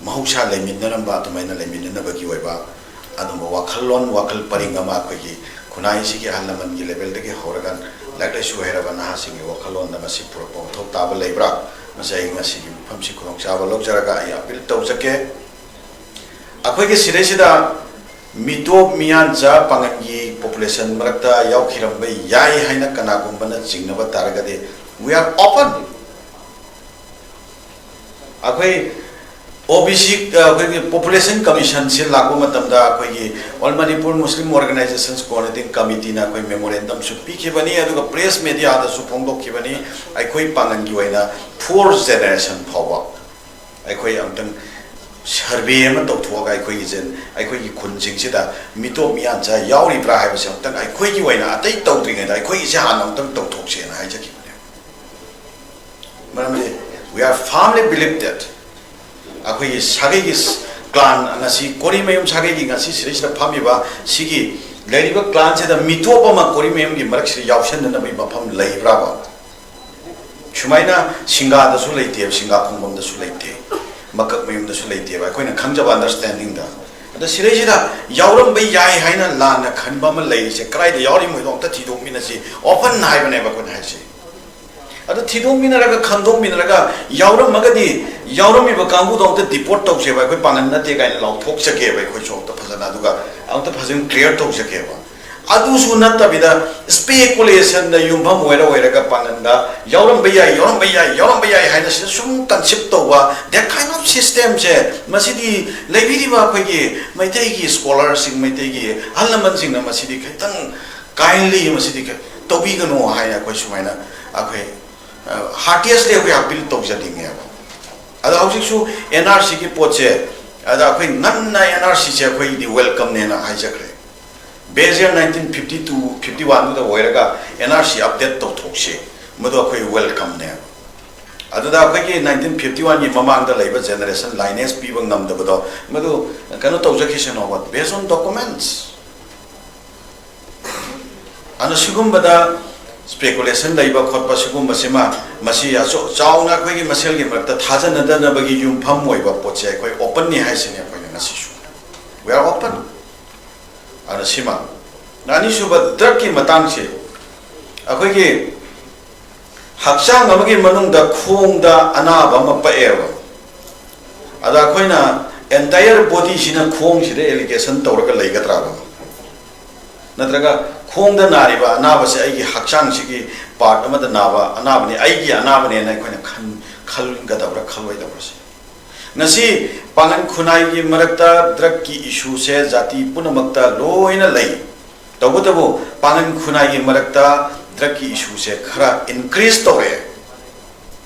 ꯃꯍꯧꯁꯥ ꯂꯩꯃꯤꯟꯅꯔꯝꯕ ꯑꯗꯨꯃꯥꯏꯅ ꯂꯩꯃꯤꯟꯅꯅꯕꯒꯤ ꯑꯣꯏꯕ ꯑꯗꯨꯝꯕ ꯋꯥꯈꯜꯂꯣꯟ, ꯋꯥꯈꯜ ꯄꯔꯤꯡ ꯑꯃ ꯑꯩꯈꯣꯏꯒꯤ ꯈꯨꯟꯅꯥꯏꯁꯤꯒꯤ ꯑꯍꯜ ꯂꯃꯟꯒꯤ ꯂꯦꯚꯦꯜꯗꯒꯤ ꯍꯧꯔꯒ ꯂꯥꯏꯔꯤꯛ ꯂꯥꯏꯁꯨ ꯍꯩꯔꯕ ꯅꯍꯥꯁꯤꯡꯒꯤ ꯋꯥꯈꯜꯂꯣꯟꯗ ꯃꯁꯤ ꯄꯨꯔꯛꯄ ꯃꯊꯧ ꯇꯥꯕ ꯂꯩꯕ꯭ꯔꯥ? ꯃꯁꯤ ꯑꯩ ꯉꯁꯤꯒꯤ ꯃꯐꯝꯁꯤ ꯈꯨꯗꯣꯡꯆꯥꯕ ꯂꯧꯖꯔꯒ ꯑꯩ ꯑꯄꯤꯜ ꯇꯧꯖꯒꯦ꯫ ꯑꯩꯈꯣꯏꯒꯤ ꯁꯤꯗꯩꯁꯤꯗ ꯃꯤꯇꯣꯞ ꯃꯤꯌꯥꯟꯆꯥ ꯄꯥꯉꯜꯒꯤ ꯄꯣꯄꯨꯂꯦꯁꯟ ꯃꯔꯛꯇ ꯌꯥꯎꯈꯤꯔꯝꯕ ꯌꯥꯏ ꯍꯥꯏꯅ ꯀꯅꯥꯒꯨꯝꯕꯅ ꯆꯤꯡꯅꯕ ꯇꯥꯔꯒꯗꯤ, We are open. ꯑꯩꯈꯣꯏ ꯑꯣ ꯕꯤ ꯁꯤ, ꯑꯩꯈꯣꯏꯒꯤ Population Commission ꯁꯤ ꯂꯥꯛꯄ ꯃꯇꯝꯗ ꯑꯩꯈꯣꯏꯒꯤ All Manipur Muslim Organizations Coordinating Committee ꯅ ꯑꯩꯈꯣꯏ memorandum ꯁꯨ ꯄꯤꯈꯤꯕꯅꯤ, ꯑꯗꯨꯒ press media ꯗꯁꯨ ꯐꯣꯡꯗꯣꯛꯈꯤꯕꯅꯤ꯫ ꯑꯩꯈꯣꯏ ꯄꯥꯡꯒꯜꯒꯤ ꯑꯣꯏꯅ four generation ꯐꯥꯎꯕ ꯑꯩꯈꯣꯏ ꯑꯝꯇꯪ survey ꯑꯃ ꯇꯧꯊꯣꯛꯑꯒ ꯑꯩꯈꯣꯏꯒꯤ ꯖꯦꯟ-, ꯑꯩꯈꯣꯏꯒꯤ ꯈꯨꯟꯁꯤꯡꯁꯤꯗ ꯃꯤꯇꯣꯞ ꯃꯤꯌꯥꯟꯆꯥ ꯌꯥꯎꯔꯤꯕ꯭ꯔꯥ ꯍꯥꯏꯕꯁꯦ ꯑꯝꯇꯪ ꯑꯩꯈꯣꯏꯒꯤ ꯑꯣꯏꯅ, ꯑꯇꯩ ꯇꯧꯗ꯭ꯔꯤꯉꯩꯗ ꯑꯩꯈꯣꯏꯒꯤꯁꯦ ꯍꯥꯟꯅ ꯑꯝꯇꯪ ꯇꯧꯊꯣꯛꯁꯦꯅ ꯍꯥꯏꯖꯈꯤꯕꯅꯦ꯫ ꯃꯔꯝꯗꯤ we are firmly believe that ꯑꯩꯈꯣꯏꯒꯤ ꯁꯥꯒꯩꯒꯤ clan, ꯉꯁꯤ ꯀꯣꯔꯤꯃꯌꯨꯝ ꯁꯥꯒꯩꯒꯤ ꯉꯁꯤ ꯁꯤꯗꯩꯁꯤꯗ ꯐꯝꯃꯤꯕ ꯁꯤꯒꯤ ꯂꯩꯔꯤꯕ clan ꯁꯤꯗ ꯃꯤꯇꯣꯞ ꯑꯃ ꯀꯣꯔꯤꯃꯌꯨꯝꯒꯤ ꯃꯔꯛꯁꯤꯗ ꯌꯥꯎꯁꯟꯅꯅꯕꯒꯤ ꯃꯐꯝ ꯂꯩꯕ꯭ꯔꯥꯕ? ꯁꯨꯃꯥꯏꯅ ꯁꯤꯡꯒꯥꯗꯁꯨ ꯂꯩꯇꯦꯕ, ꯁꯤꯡꯒꯥ ꯈꯣꯡꯕꯝꯗꯁꯨ ꯂꯩꯇꯦ, ꯃꯀꯛ ꯃꯌꯨꯝꯗꯁꯨ ꯂꯩꯇꯦꯕ, ꯑꯩꯈꯣꯏꯅ ꯈꯪꯖꯕ understanding ꯗ꯫ ꯑꯗ ꯁꯤꯗꯩꯁꯤꯗ ꯌꯥꯎꯔꯝꯕ ꯌꯥꯏ ꯍꯥꯏꯅ ꯂꯥꯟꯅ ꯈꯟꯕ ꯑꯃ ꯂꯩꯔꯤꯁꯦ ꯀꯗꯥꯏꯗ ꯌꯥꯎꯔꯤꯃꯣꯏꯗꯣ ꯑꯝꯇ ꯊꯤꯗꯣꯛꯃꯤꯟꯅꯁꯤ, open ꯍꯥꯏꯕꯅꯦꯕ ꯑꯩꯈꯣꯏꯅ ꯍꯥꯏꯁꯦ꯫ ꯑꯗꯨ ꯊꯤꯗꯣꯛꯃꯤꯟꯅꯔꯒ, ꯈꯪꯗꯣꯛꯃꯤꯟꯅꯔꯒ, ꯌꯥꯎꯔꯝꯃꯒꯗꯤ ꯌꯥꯎꯔꯝꯃꯤꯕ ꯀꯥꯡꯕꯨꯗꯣ ꯑꯝꯇ deport ꯇꯧꯁꯦꯕ, ꯑꯩꯈꯣꯏ ꯄꯥꯡꯒꯜ ꯅꯠꯇꯦ ꯀꯥꯏꯅ ꯂꯥꯎꯊꯣꯛꯆꯒꯦꯕ ꯑꯩꯈꯣꯏꯁꯨ ꯑꯝꯇ ꯐꯖꯅ, ꯑꯗꯨꯒ ꯑꯝꯇ ꯐꯖꯅ clear ꯇꯧꯖꯒꯦꯕ꯫ ꯑꯗꯨꯁꯨ ꯅꯠꯇꯕꯤꯗ speculation ꯗ ꯌꯨꯝꯐꯝ ꯑꯣꯏꯔ ꯑꯣꯏꯔꯒ ꯄꯥꯡꯒꯜꯗ ꯌꯥꯎꯔꯝꯕ ꯌꯥꯏ, ꯌꯥꯎꯔꯝꯕ ꯌꯥꯏ, ꯌꯥꯎꯔꯝꯕ ꯌꯥꯏ ꯍꯥꯏꯅ ꯁꯤꯗ ꯁꯨꯝ conceive ꯇꯧꯕ, that kind of system ꯁꯦ, ꯃꯁꯤꯗꯤ ꯂꯩꯕꯤꯔꯤꯕ ꯑꯩꯈꯣꯏꯒꯤ ꯃꯩꯇꯩꯒꯤ scholar ꯁꯤꯡ, ꯃꯩꯇꯩꯒꯤ ꯑꯍꯜ ꯂꯃꯟꯁꯤꯡꯅ ꯃꯁꯤꯗꯤ ꯈꯤꯇꯪ kindly, ꯃꯁꯤꯗꯤ ꯈ-, ꯇꯧꯕꯤꯒꯅꯨ ꯍꯥꯏꯅ ꯑꯩꯈꯣꯏ ꯁꯨꯃꯥꯏꯅ ꯑꯩꯈꯣꯏ, ꯑ, heartiest ꯂꯤ ꯑꯩꯈꯣꯏ appeal ꯇꯧꯖꯅꯤꯡꯉꯦꯕ꯫ ꯑꯗꯣ ꯍꯧꯖꯤꯛꯁꯨ N R C ꯒꯤ ꯄꯣꯠꯁꯦ, ꯑꯗ ꯑꯩꯈꯣꯏ ꯉꯟꯅ N R C ꯁꯦ ꯑꯩꯈꯣꯏꯒꯤꯗꯤ welcome ꯅꯦꯅ ꯍꯥꯏꯖꯈ꯭ꯔꯦ꯫ Base year nineteen fifty two, fifty one ꯗꯨꯗ ꯑꯣꯏꯔꯒ N R C update ꯇꯧꯊꯣꯛꯁꯤ, ꯃꯗꯨ ꯑꯩꯈꯣꯏ welcome ꯅꯦꯕ꯫ ꯑꯗꯨꯗ ꯑꯩꯈꯣꯏꯒꯤ nineteen fifty one ꯒꯤ ꯃꯃꯥꯡꯗ ꯂꯩꯕ generation lineage ꯄꯤꯕ ꯉꯝꯗꯕꯗꯣ, ꯃꯗꯨ ꯀꯩꯅꯣ ꯇꯧꯖꯈꯤꯁꯅꯣꯕ, based on documents꯫ ꯑꯗꯨꯅ ꯁꯤꯒꯨꯝꯕꯗ speculation ꯂꯩꯕ ꯈꯣꯠꯄ ꯁꯤꯒꯨꯝꯕꯁꯤꯃ, ꯃꯁꯤ ꯑꯆꯧ-, ꯆꯥꯎꯅ ꯑꯩꯈꯣꯏꯒꯤ ꯃꯁꯦꯜꯒꯤ ꯃꯔꯛꯇ ꯊꯥꯖꯅꯗꯅꯕꯒꯤ ꯌꯨꯝꯐꯝ ꯑꯣꯏꯕ ꯄꯣꯠꯁꯦ ꯑꯩꯈꯣꯏ open ꯅꯤ ꯍꯥꯏꯁꯤꯅꯦ ꯑꯩꯈꯣꯏꯅ ꯉꯁꯤꯁꯨ꯫ We are open꯫ ꯑꯗꯨꯅ ꯁꯤꯃ꯫ ꯑꯅꯤꯁꯨꯕ, drug ꯀꯤ ꯃꯇꯥꯡꯁꯦ, ꯑꯩꯈꯣꯏꯒꯤ ꯍꯛꯆꯥꯡ ꯑꯃꯒꯤ ꯃꯅꯨꯡꯗ ꯈꯣꯡꯗ ꯑꯅꯥꯕ ꯑꯃ ꯄꯛꯑꯦꯕ, ꯑꯗ ꯑꯩꯈꯣꯏꯅ entire body ꯁꯤꯅ ꯈꯣꯡꯁꯤꯗ allegation ꯇꯧꯔꯒ ꯂꯩꯒꯗ꯭ꯔꯥꯕ? ꯅꯠꯇ꯭ꯔꯒ ꯈꯣꯡꯗ ꯅꯥꯔꯤꯕ ꯑꯅꯥꯕꯁꯦ ꯑꯩꯒꯤ ꯍꯛꯆꯥꯡꯁꯤꯒꯤ ꯄꯥꯔꯠ ꯑꯃꯗ ꯅꯥꯕ ꯑꯅꯥꯕꯅꯤ, ꯑꯩꯒꯤ ꯑꯅꯥꯕꯅꯦꯅ ꯑꯩꯈꯣꯏꯅ ꯈꯟ ꯈꯟꯒꯗꯕ꯭ꯔꯥ ꯈꯜꯂꯣꯏꯗꯕ꯭ꯔꯥ ꯁꯤ꯫ ꯉꯁꯤ ꯄꯥꯡꯒꯟ ꯈꯨꯟꯅꯥꯏꯒꯤ ꯃꯔꯛꯇ ꯗ꯭ꯔꯛꯀꯤ ꯏꯁꯨꯁꯦ ꯖꯥꯇꯤ ꯄꯨꯝꯅꯃꯛꯇ ꯂꯣꯏꯅ ꯂꯩ꯫ ꯇꯧꯕꯇꯕꯨ ꯄꯥꯡꯒꯟ ꯈꯨꯟꯅꯥꯏꯒꯤ ꯃꯔꯛꯇ ꯗ꯭ꯔꯛꯀꯤ ꯏꯁꯨꯁꯦ ꯈꯔ ꯏꯟꯀ꯭ꯔꯤꯖ ꯇꯧꯔꯛꯑꯦ꯫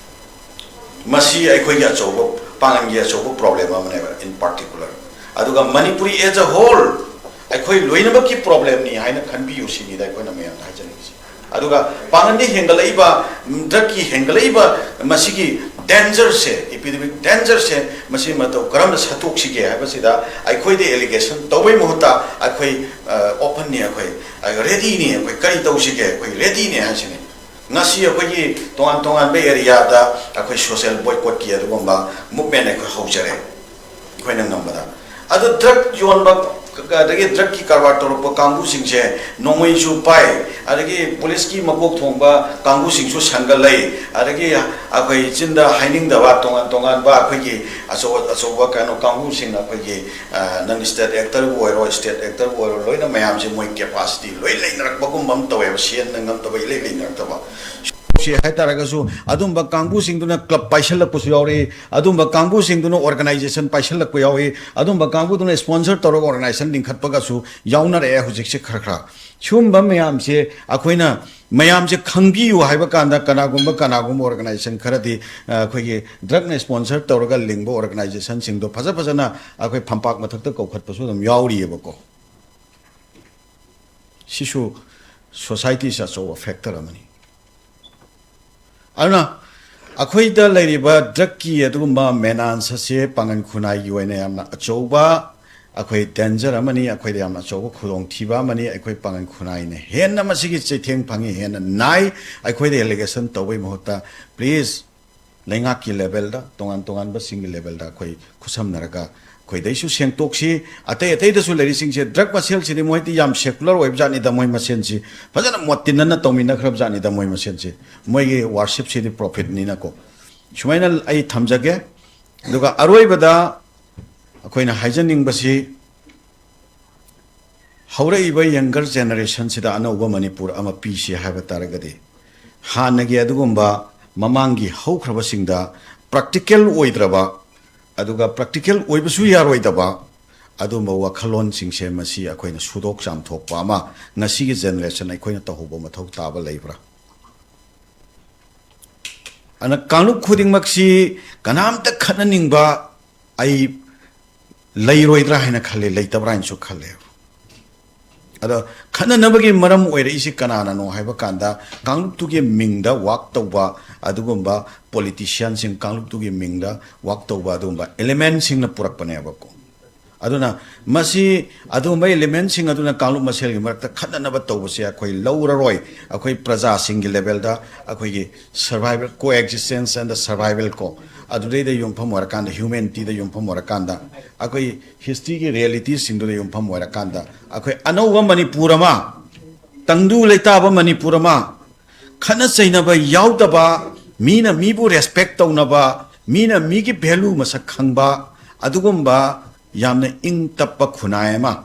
ꯃꯁꯤ ꯑꯩꯈꯣꯏꯒꯤ ꯑꯆꯧꯕ, ꯄꯥꯡꯒꯟꯒꯤ ꯑꯆꯧꯕ ꯄ꯭ꯔꯣꯕ꯭ꯂꯦꯝ ꯑꯃꯅꯦꯕ in particular꯫ ꯑꯗꯨꯒ ꯃꯅꯤꯄꯨꯔꯤ as a whole ꯑꯩꯈꯣꯏ ꯂꯣꯏꯅꯃꯛꯀꯤ ꯄ꯭ꯔꯣꯕ꯭ꯂꯦꯝꯅꯤ ꯍꯥꯏꯅ ꯈꯟꯕꯤꯌꯨ ꯁꯤꯅꯤꯗ ꯑꯩꯈꯣꯏꯅ ꯃꯌꯥꯝꯗ ꯍꯥꯏꯖꯅꯤꯡꯉꯤꯁꯦ꯫ ꯑꯗꯨꯒ ꯄꯥꯡꯒꯟꯗ ꯍꯦꯟꯒꯠꯂꯛꯏꯕ, ꯗ꯭ꯔꯛꯀꯤ ꯍꯦꯟꯒꯠꯂꯛꯏꯕ ꯃꯁꯤꯒꯤ ꯗꯦꯟꯖꯔꯁꯦ, ꯏꯄꯤꯗꯦꯃꯤꯛ ꯗꯦꯟꯖꯔꯁꯦ, ꯃꯁꯤ ꯃꯇꯧ ꯀꯔꯝꯅ ꯁꯠꯇꯣꯛꯁꯤꯒꯦ ꯍꯥꯏꯕꯁꯤꯗ ꯑꯩꯈꯣꯏꯗ ꯑꯦꯂꯤꯒꯦꯁꯟ ꯇꯧꯕꯩ ꯃꯍꯨꯠꯇ ꯑꯩꯈꯣꯏ ꯑꯣꯄꯟꯅꯤ, ꯑꯩꯈꯣꯏ ꯔꯦꯗꯤꯅꯤ, ꯑꯩꯈꯣꯏ ꯀꯔꯤ ꯇꯧꯁꯤꯒꯦ, ꯑꯩꯈꯣꯏ ꯔꯦꯗꯤꯅꯤ ꯍꯥꯏꯁꯤꯅꯤ꯫ ꯉꯁꯤ ꯑꯩꯈꯣꯏꯒꯤ ꯇꯣꯉꯥꯟ ꯇꯣꯉꯥꯟꯕ ꯑꯦꯔꯤꯌꯥꯗ ꯑꯩꯈꯣꯏ ꯁꯣꯁꯤꯌꯦꯜ ꯕꯣꯏꯀꯣꯠꯀꯤ ꯑꯗꯨꯒꯨꯝꯕ ꯃꯨꯞꯃꯦꯟ ꯑꯩꯈꯣꯏ ꯍꯧꯖꯔꯦ, ꯑꯩꯈꯣꯏꯅ ꯉꯝꯕꯗ꯫ ꯑꯗꯨ ꯗ꯭ꯔꯒ ꯌꯣꯟꯕ, ꯑꯗꯒꯤ ꯗ꯭ꯔꯒꯀꯤ ꯀꯔꯕꯥꯔ ꯇꯧꯔꯛꯄ ꯀꯥꯡꯕꯨꯁꯤꯡꯁꯦ ꯅꯣꯡꯃꯩꯁꯨ ꯄꯥꯏ, ꯑꯗꯒꯤ ꯄꯨꯂꯤꯁꯀꯤ ꯃꯀꯣꯛ ꯊꯣꯡꯕ ꯀꯥꯡꯕꯨꯁꯤꯡꯁꯨ ꯁꯪꯒ ꯂꯩ, ꯑꯗꯒꯤ ꯑꯩꯈꯣꯏ ꯆꯤꯟꯗ ꯍꯥꯏꯅꯤꯡꯗꯕ ꯇꯣꯉꯥꯟ ꯇꯣꯉꯥꯟꯕ ꯑꯩꯈꯣꯏꯒꯤ ꯑꯆꯧ ꯑꯆꯧꯕ ꯀꯩꯅꯣ ꯀꯥꯡꯕꯨꯁꯤꯡ, ꯑꯩꯈꯣꯏꯒꯤ ꯅꯟ ꯁ꯭ꯇꯦꯠ ꯑꯦꯛꯇꯔꯕꯨ ꯑꯣꯏꯔꯣ, ꯁ꯭ꯇꯦꯠ ꯑꯦꯛꯇꯔꯕꯨ ꯑꯣꯏꯔꯣ, ꯂꯣꯏꯅ ꯃꯌꯥꯝꯁꯦ ꯃꯣꯏ ꯀꯦꯄꯥꯁꯤꯇꯤ ꯂꯣꯏ ꯂꯩꯅꯔꯛꯄꯒꯨꯝꯕ ꯑꯃ ꯇꯧꯋꯦꯕ, ꯁꯦꯟꯅ ꯉꯝꯗꯕ, ꯏꯂꯩ ꯂꯩꯅꯔꯛꯇꯕ꯫ ꯁꯤ ꯍꯥꯏꯇꯥꯔꯒꯁꯨ ꯑꯗꯨꯝꯕ ꯀꯥꯡꯕꯨꯁꯤꯡꯗꯨꯅ ꯀ꯭ꯂꯕ ꯄꯥꯏꯁꯜꯂꯛꯄꯁꯨ ꯌꯥꯎꯔꯛꯏ, ꯑꯗꯨꯝꯕ ꯀꯥꯡꯕꯨꯁꯤꯡꯗꯨꯅ ꯑꯣꯔꯒꯅꯥꯏꯖꯦꯁꯟ ꯄꯥꯏꯁꯜꯂꯛꯄ ꯌꯥꯎꯏ, ꯑꯗꯨꯝꯕ ꯀꯥꯡꯕꯨꯗꯨꯅ ꯁ꯭ꯄꯣꯟꯁꯔ ꯇꯧꯔꯒ ꯑꯣꯔꯒꯅꯥꯏꯖꯦꯁꯟ ꯂꯤꯡꯈꯠꯄꯒꯁꯨ ꯌꯥꯎꯅꯔꯛꯑꯦ ꯍꯧꯖꯤꯛꯁꯦ ꯈꯔ ꯈꯔ꯫ ꯁꯤꯒꯨꯝꯕ ꯃꯌꯥꯝꯁꯦ ꯑꯩꯈꯣꯏꯅ ꯃꯌꯥꯝꯁꯦ ꯈꯪꯕꯤꯌꯨ ꯍꯥꯏꯕ ꯀꯥꯟꯗ ꯀꯅꯥꯒꯨꯝꯕ ꯀꯅꯥꯒꯨꯝꯕ ꯑꯣꯔꯒꯅꯥꯏꯖꯦꯁꯟ ꯈꯔꯗꯤ, ꯑ, ꯑꯩꯈꯣꯏꯒꯤ ꯗ꯭ꯔꯒꯅ ꯁ꯭ꯄꯣꯟꯁꯔ ꯇꯧꯔꯒ ꯂꯤꯡꯕ ꯑꯣꯔꯒꯅꯥꯏꯖꯦꯁꯟꯁꯤꯡꯗꯣ ꯐꯖ ꯐꯖꯅ ꯑꯩꯈꯣꯏ ꯐꯝꯄꯥꯛ ꯃꯊꯛꯇ ꯀꯧꯈꯠꯄꯁꯨ ꯑꯗꯨꯝ ꯌꯥꯎꯔꯤꯑꯕꯀꯣ꯫ ꯁꯤꯁꯨ ꯁꯣꯁꯥꯏꯇꯤꯁꯦ ꯑꯆꯧꯕ ꯐꯦꯛꯇꯔ ꯑꯃꯅꯤ꯫ ꯑꯗꯨꯅ ꯑꯩꯈꯣꯏꯗ ꯂꯩꯔꯤꯕ ꯗ꯭ꯔꯒꯀꯤ ꯑꯗꯨꯒꯨꯝꯕ ꯃꯦꯅꯥꯟꯁ ꯑꯁꯦ ꯄꯥꯡꯒꯟ ꯈꯨꯟꯅꯥꯏꯒꯤ ꯑꯣꯏꯅ ꯌꯥꯝꯅ ꯑꯆꯧꯕ ꯑꯩꯈꯣꯏ ꯗꯦꯟꯖꯔ ꯑꯃꯅꯤ, ꯑꯩꯈꯣꯏꯗ ꯌꯥꯝꯅ ꯑꯆꯧꯕ ꯈꯨꯗꯣꯡꯊꯤꯕ ꯑꯃꯅꯤ꯫ ꯑꯩꯈꯣꯏ ꯄꯥꯡꯒꯟ ꯈꯨꯟꯅꯥꯏꯅ ꯍꯦꯟꯅ ꯃꯁꯤꯒꯤ ꯆꯩꯊꯦꯡ ꯐꯪꯉꯤ, ꯍꯦꯟꯅ ꯅꯥꯏ꯫ ꯑꯩꯈꯣꯏꯗ ꯑꯦꯂꯤꯒꯦꯁꯟ ꯇꯧꯕꯒꯤ ꯃꯍꯨꯠꯇ ꯄ꯭ꯂꯤꯖ ꯂꯩꯉꯥꯛꯀꯤ ꯂꯦꯚꯦꯜꯗ, ꯇꯣꯉꯥꯟ ꯇꯣꯉꯥꯟꯕꯁꯤꯡꯒꯤ ꯂꯦꯚꯦꯜꯗ ꯑꯩꯈꯣꯏ ꯈꯨꯠꯁꯝꯅꯔꯒ ꯑꯩꯈꯣꯏꯗꯩꯁꯨ ꯁꯦꯡꯇꯣꯛꯁꯤ꯫ ꯑꯇꯩ ꯑꯇꯩꯗꯁꯨ ꯂꯩꯔꯤꯁꯤꯡꯁꯦ, ꯗ꯭ꯔꯒ ꯃꯁꯦꯜꯁꯤꯗꯤ ꯃꯣꯏꯗꯤ ꯌꯥꯝ ꯁꯦꯀꯨꯂꯔ ꯑꯣꯏꯕ ꯖꯥꯠꯅꯤꯗ, ꯃꯣꯏ ꯃꯁꯦꯟꯁꯤ ꯐꯖꯅ ꯃꯣꯠ ꯇꯤꯟꯅꯅ ꯇꯧꯃꯤꯟꯅꯈ꯭ꯔꯕ ꯖꯥꯠꯅꯤꯗ ꯃꯣꯏ ꯃꯁꯦꯟꯁꯤ꯫ ꯃꯣꯏꯒꯤ ꯋꯥꯔꯁꯤꯞꯁꯤꯗꯤ ꯄ꯭ꯔꯣꯐꯤꯠꯅꯤꯅꯀꯣ꯫ ꯁꯨꯃꯥꯏꯅ ꯑꯩ ꯊꯝꯖꯒꯦ꯫ ꯑꯗꯨꯒ ꯑꯔꯣꯏꯕꯗ ꯑꯩꯈꯣꯏꯅ ꯍꯥꯏꯖꯅꯤꯡꯕꯁꯤ, ꯍꯧꯔꯛꯏꯕ younger generationꯁꯤꯗ ꯑꯅꯧꯕ ꯃꯅꯤꯄꯨꯔ ꯑꯃ ꯄꯤꯁꯤ ꯍꯥꯏꯕ ꯇꯥꯔꯒꯗꯤ, ꯍꯥꯟꯅꯒꯤ ꯑꯗꯨꯒꯨꯝꯕ ꯃꯃꯥꯡꯒꯤ ꯍꯧꯈ꯭ꯔꯕꯁꯤꯡꯗ practical ꯑꯣꯏꯗ꯭ꯔꯕ, ꯑꯗꯨꯒ practical ꯑꯣꯏꯕꯁꯨ ꯌꯥꯔꯣꯏꯗꯕ ꯑꯗꯨꯝꯕ ꯋꯥꯈꯜꯂꯣꯟꯁꯤꯡꯁꯦ, ꯃꯁꯤ ꯑꯩꯈꯣꯏꯅ ꯁꯨꯗꯣꯛ ꯆꯥꯝꯊꯣꯛꯄ ꯑꯃ ꯉꯁꯤꯒꯤ generation ꯑꯩꯈꯣꯏꯅ ꯇꯧꯍꯧꯕ ꯃꯊꯧ ꯇꯥꯕ ꯂꯩꯕ꯭ꯔꯥ? ꯑꯗꯨꯅ ꯀꯥꯡꯂꯨꯞ ꯈꯨꯗꯤꯡꯃꯛꯁꯤ ꯀꯅꯥꯝꯇ ꯈꯠꯅꯅꯤꯡꯕ ꯑꯩ ꯂꯩꯔꯣꯏꯗ꯭ꯔꯥ ꯍꯥꯏꯅ ꯈꯜꯂꯦ, ꯂꯩꯇꯕ꯭ꯔꯥ ꯍꯥꯏꯅꯁꯨ ꯈꯜꯂꯦ꯫ ꯑꯗꯣ ꯈꯠꯅꯅꯕꯒꯤ ꯃꯔꯝ ꯑꯣꯏꯔꯛꯏꯁꯤ ꯀꯅꯥꯅꯅꯣ ꯍꯥꯏꯕ ꯀꯥꯟꯗ, ꯀꯥꯡꯂꯨꯞꯇꯨꯒꯤ ꯃꯤꯡꯗ work ꯇꯧꯕ ꯑꯗꯨꯒꯨꯝꯕ politicianꯁꯤꯡ, ꯀꯥꯡꯂꯨꯞꯇꯨꯒꯤ ꯃꯤꯡꯗ work ꯇꯧꯕ ꯑꯗꯨꯒꯨꯝꯕ elementꯁꯤꯡꯅ ꯄꯨꯔꯛꯄꯅꯦꯕꯀꯣ꯫ ꯑꯗꯨꯅ ꯃꯁꯤ, ꯑꯗꯨꯒꯨꯝꯕ elementꯁꯤꯡ ꯑꯗꯨꯅ ꯀꯥꯡꯂꯨꯞ ꯃꯁꯦꯜꯒꯤ ꯃꯔꯛꯇ ꯈꯠꯅꯅꯕ ꯇꯧꯕꯁꯦ ꯑꯩꯈꯣꯏ ꯂꯧꯔꯔꯣꯏ꯫ ꯑꯩꯈꯣꯏ ꯄ꯭ꯔꯖꯥꯁꯤꯡꯒꯤ levelꯗ ꯑꯩꯈꯣꯏꯒꯤ survival, coexistence and the survival ꯀꯣ, ꯑꯗꯨꯗꯩꯗ ꯌꯨꯝꯐꯝ ꯑꯣꯏꯔꯀꯥꯟꯗ, humanityꯗ ꯌꯨꯝꯐꯝ ꯑꯣꯏꯔꯀꯥꯟꯗ, ꯑꯩꯈꯣꯏ historyꯒꯤ realityꯁꯤꯡꯗꯨꯗ ꯌꯨꯝꯐꯝ ꯑꯣꯏꯔꯀꯥꯟꯗ, ꯑꯩꯈꯣꯏ ꯑꯅꯧꯕ ꯃꯅꯤꯄꯨꯔ ꯑꯃ, ꯇꯪꯗꯨ ꯂꯩꯇꯥꯕ ꯃꯅꯤꯄꯨꯔ ꯑꯃ, ꯈꯠꯅ ꯆꯩꯅꯕ ꯌꯥꯎꯗꯕ, ꯃꯤꯅ ꯃꯤꯕꯨ respect ꯇꯧꯅꯕ, ꯃꯤꯅ ꯃꯤꯒꯤ value ꯃꯁꯛ ꯈꯪꯕ, ꯑꯗꯨꯒꯨꯝꯕ ꯌꯥꯝꯅ ꯏꯪ ꯇꯞꯄ ꯈꯨꯟꯅꯥꯏ ꯑꯃ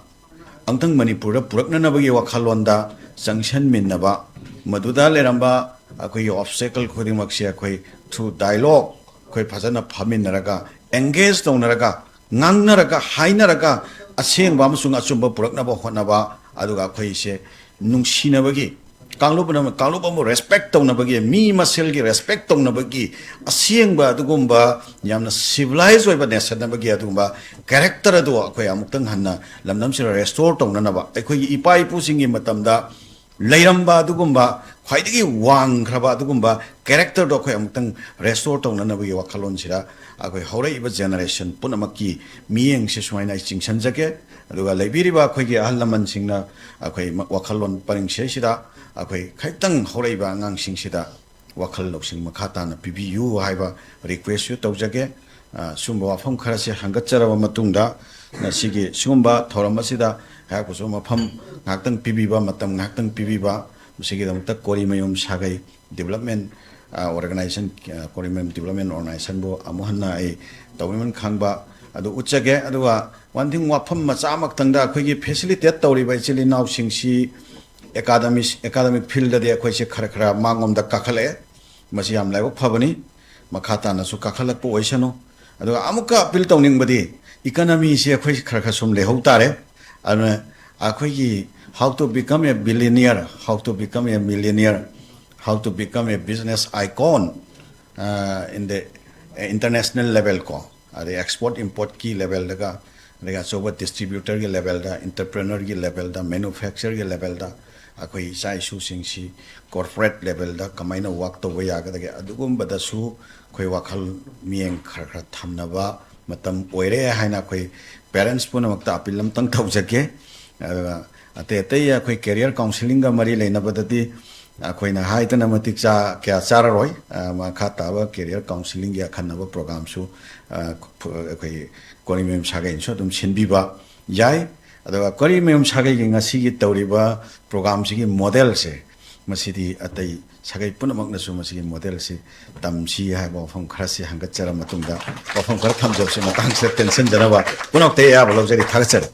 ꯑꯃꯨꯛꯇꯪ ꯃꯅꯤꯄꯨꯔꯗ ꯄꯨꯔꯛꯅꯅꯕꯒꯤ ꯋꯥꯈꯜꯂꯣꯟꯗ ꯆꯪꯁꯟꯃꯤꯟꯅꯕ, ꯃꯗꯨꯗ ꯂꯩꯔꯝꯕ ꯑꯩꯈꯣꯏꯒꯤ obstacle ꯈꯨꯗꯤꯡꯃꯛꯁꯦ ꯑꯩꯈꯣꯏ through dialogue ꯑꯩꯈꯣꯏ ꯐꯖꯅ ꯐꯝꯃꯤꯟꯅꯔꯒ, engage ꯇꯧꯅꯔꯒ, ꯉꯥꯡꯅꯔꯒ, ꯍꯥꯏꯅꯔꯒ, ꯑꯁꯦꯡꯕ ꯑꯃꯁꯨꯡ ꯑꯆꯨꯝꯕ ꯄꯨꯔꯛꯅꯕ ꯍꯣꯠꯅꯕ, ꯑꯗꯨꯒ ꯑꯩꯈꯣꯏꯁꯦ ꯅꯨꯡꯁꯤꯅꯕꯒꯤ, ꯀꯥꯡꯂꯨꯞ ꯑꯃ, ꯀꯥꯡꯂꯨꯞ ꯑꯃꯕꯨ respect ꯇꯧꯅꯕꯒꯤ, ꯃꯤ ꯃꯁꯦꯜꯒꯤ respect ꯇꯧꯅꯕꯒꯤ ꯑꯁꯦꯡꯕ ꯑꯗꯨꯒꯨꯝꯕ ꯌꯥꯝꯅ civilized ꯑꯣꯏꯕ nation ꯑꯃꯒꯤ ꯑꯗꯨꯒꯨꯝꯕ character ꯑꯗꯨ ꯑꯩꯈꯣꯏ ꯑꯃꯨꯛꯇꯪ ꯍꯟꯅ ꯂꯝꯗꯝꯁꯤꯗ restore ꯇꯧꯅꯅꯕ, ꯑꯩꯈꯣꯏꯒꯤ ꯏꯄꯥ ꯏꯄꯨꯁꯤꯡꯒꯤ ꯃꯇꯝꯗ ꯂꯩꯔꯝꯕ ꯑꯗꯨꯒꯨꯝꯕ ꯈ꯭ꯋꯥꯏꯗꯒꯤ ꯋꯥꯡꯈ꯭ꯔꯕ ꯑꯗꯨꯒꯨꯝꯕ characterꯗꯣ ꯑꯩꯈꯣꯏ ꯑꯃꯨꯛꯇꯪ restore ꯇꯧꯅꯅꯕꯒꯤ ꯋꯥꯈꯜꯂꯣꯟꯁꯤꯗ ꯑꯩꯈꯣꯏ ꯍꯧꯔꯛꯏꯕ generation ꯄꯨꯝꯅꯃꯛꯀꯤ ꯃꯤꯠꯌꯦꯡꯁꯦ ꯁꯨꯃꯥꯏꯅ ꯑꯩ ꯆꯤꯡꯁꯤꯟꯖꯒꯦ꯫ ꯑꯗꯨꯒ ꯂꯩꯕꯤꯔꯤꯕ ꯑꯩꯈꯣꯏꯒꯤ ꯑꯍꯜ ꯂꯃꯟꯁꯤꯡꯅ ꯑꯩꯈꯣꯏ ꯃ-, ꯋꯥꯈꯜꯂꯣꯟ ꯄꯔꯤꯡꯁꯤꯗꯩꯁꯤꯗ ꯑꯩꯈꯣꯏ ꯈꯤꯇꯪ ꯍꯧꯔꯛꯏꯕ ꯑꯉꯥꯡꯁꯤꯡꯁꯤꯗ ꯋꯥꯈꯜ ꯂꯧꯁꯤꯡ ꯃꯈꯥ ꯇꯥꯅ ꯄꯤꯕꯤꯌꯨ ꯍꯥꯏꯕ requestꯁꯨ ꯇꯧꯖꯒꯦ꯫ ꯑ, ꯁꯨꯝꯕ ꯋꯥꯐꯝ ꯈꯔꯁꯦ ꯍꯪꯒꯠꯆꯔꯕ ꯃꯇꯨꯡꯗ, ꯉꯁꯤꯒꯤ ꯁꯤꯒꯨꯝꯕ ꯊꯧꯔꯝ ꯑꯁꯤꯗ ꯑꯩꯍꯥꯛꯄꯨꯁꯨ ꯃꯐꯝ ꯉꯥꯏꯍꯥꯛꯇꯪ ꯄꯤꯕꯤꯕ, ꯃꯇꯝ ꯉꯥꯏꯍꯥꯛꯇꯪ ꯄꯤꯕꯤꯕ, ꯃꯁꯤꯒꯤꯗꯃꯛꯇ ꯀꯣꯔꯤꯃꯌꯨꯝ ꯁꯥꯒꯩ development, ꯑ, organization, ꯑ, ꯀꯣꯔꯤꯃꯌꯨꯝ development organizationꯕꯨ ꯑꯃꯨꯛ ꯍꯟꯅ ꯑꯩ ꯇꯧꯕꯤꯃꯟ ꯈꯪꯕ, ꯑꯗꯨ ꯎꯠꯆꯒꯦ꯫ ꯑꯗꯨꯒ one thing, ꯋꯥꯐꯝ ꯃꯆꯥ ꯑꯃꯈꯛꯇꯪꯗ, ꯑꯩꯈꯣꯏꯒꯤ facilitate ꯇꯧꯔꯤꯕ ꯏꯆꯤꯜ ꯏꯅꯥꯎꯁꯤꯡꯁꯤ academic academic field ꯗꯗꯤ ꯑꯩꯈꯣꯏꯁꯦ ꯈꯔ ꯈꯔ ꯃꯥꯡꯂꯣꯝꯗ ꯀꯥꯈꯠꯂꯛꯑꯦ꯫ ꯃꯁꯤ ꯌꯥꯝ ꯂꯥꯏꯕꯛ ꯐꯕꯅꯤ꯫ ꯃꯈꯥ ꯇꯥꯅꯁꯨ ꯀꯥꯈꯠꯂꯛꯄ ꯑꯣꯏꯁꯅꯨ꯫ ꯑꯗꯨꯒ ꯑꯃꯨꯛꯀ appeal ꯇꯧꯅꯤꯡꯕꯗꯤ, economy ꯁꯦ ꯑꯩꯈꯣꯏ ꯈꯔ ꯈꯔ ꯁꯨꯝ ꯂꯩꯍꯧ ꯇꯥꯔꯦ꯫ ꯑꯗꯨꯅ ꯑꯩꯈꯣꯏꯒꯤ how to become a billionaire, how to become a millionaire, how to become a business icon, uh, in the international level ꯀꯣ, ꯑꯗꯩ export import ꯀꯤ level ꯗꯒ, ꯑꯗꯒꯤ ꯑꯆꯧꯕ distributor ꯒꯤ level ꯗ, entrepreneur ꯒꯤ level ꯗ, manufacture ꯒꯤ level ꯗ, ꯑꯩꯈꯣꯏ ꯏꯆꯥ ꯏꯁꯨꯁꯤꯡꯁꯤ corporate level ꯗ ꯀꯃꯥꯏꯅ work ꯇꯧꯕ ꯌꯥꯒꯗꯒꯦ, ꯑꯗꯨꯒꯨꯝꯕꯗꯁꯨ ꯑꯩꯈꯣꯏ ꯋꯥꯈꯜ ꯃꯤꯠꯌꯦꯡ ꯈꯔ ꯈꯔ ꯊꯝꯅꯕ ꯃꯇꯝ ꯑꯣꯏꯔꯦ ꯍꯥꯏꯅ ꯑꯩꯈꯣꯏ parents ꯄꯨꯝꯅꯃꯛꯇ appeal ꯑꯃꯇꯪ ꯇꯧꯖꯒꯦ꯫ ꯑꯗꯨꯒ ꯑꯇꯩ ꯑꯇꯩ ꯑꯩꯈꯣꯏ career counselling ꯒ ꯃꯔꯤ ꯂꯩꯅꯕꯗꯗꯤ ꯑꯩꯈꯣꯏꯅ ꯍꯥꯏꯗꯅ ꯃꯇꯤꯛ ꯆꯥ-, ꯀꯌꯥ ꯆꯥꯔꯔꯣꯏ꯫ ꯑ, ꯃꯈꯥ ꯇꯥꯕ career counselling ꯒꯤ ꯑꯈꯟꯅꯕ program ꯁꯨ, ꯑ, ꯑꯩꯈꯣꯏ ꯀꯣꯔꯤꯃꯌꯨꯝ ꯁꯥꯒꯩꯅꯁꯨ ꯑꯗꯨꯝ ꯁꯤꯟꯕꯤꯕ ꯌꯥꯏ꯫ ꯑꯗꯨꯒ ꯀꯣꯔꯤꯃꯌꯨꯝ ꯁꯥꯒꯩꯒꯤ ꯉꯁꯤꯒꯤ ꯇꯧꯔꯤꯕ program ꯁꯤꯒꯤ model ꯁꯦ, ꯃꯁꯤꯗꯤ ꯑꯇꯩ ꯁꯥꯒꯩ ꯄꯨꯝꯅꯃꯛꯅꯁꯨ ꯃꯁꯤꯒꯤ model ꯁꯤ ꯇꯝꯁꯤ ꯍꯥꯏꯕ ꯋꯥꯐꯝ ꯈꯔꯁꯤ ꯍꯪꯒꯠꯆꯔ ꯃꯇꯨꯡꯗ, ꯋꯥꯐꯝ ꯈꯔ ꯊꯝꯖꯕꯁꯤ ꯃꯇꯥꯡꯁꯤꯗ ꯇꯦꯟꯁꯤꯟꯗꯅꯕ ꯄꯨꯝꯅꯃꯛꯇ ꯑꯌꯥꯕ ꯂꯧꯖꯔꯤ꯫ ꯊꯥꯒꯠꯆꯔꯤ꯫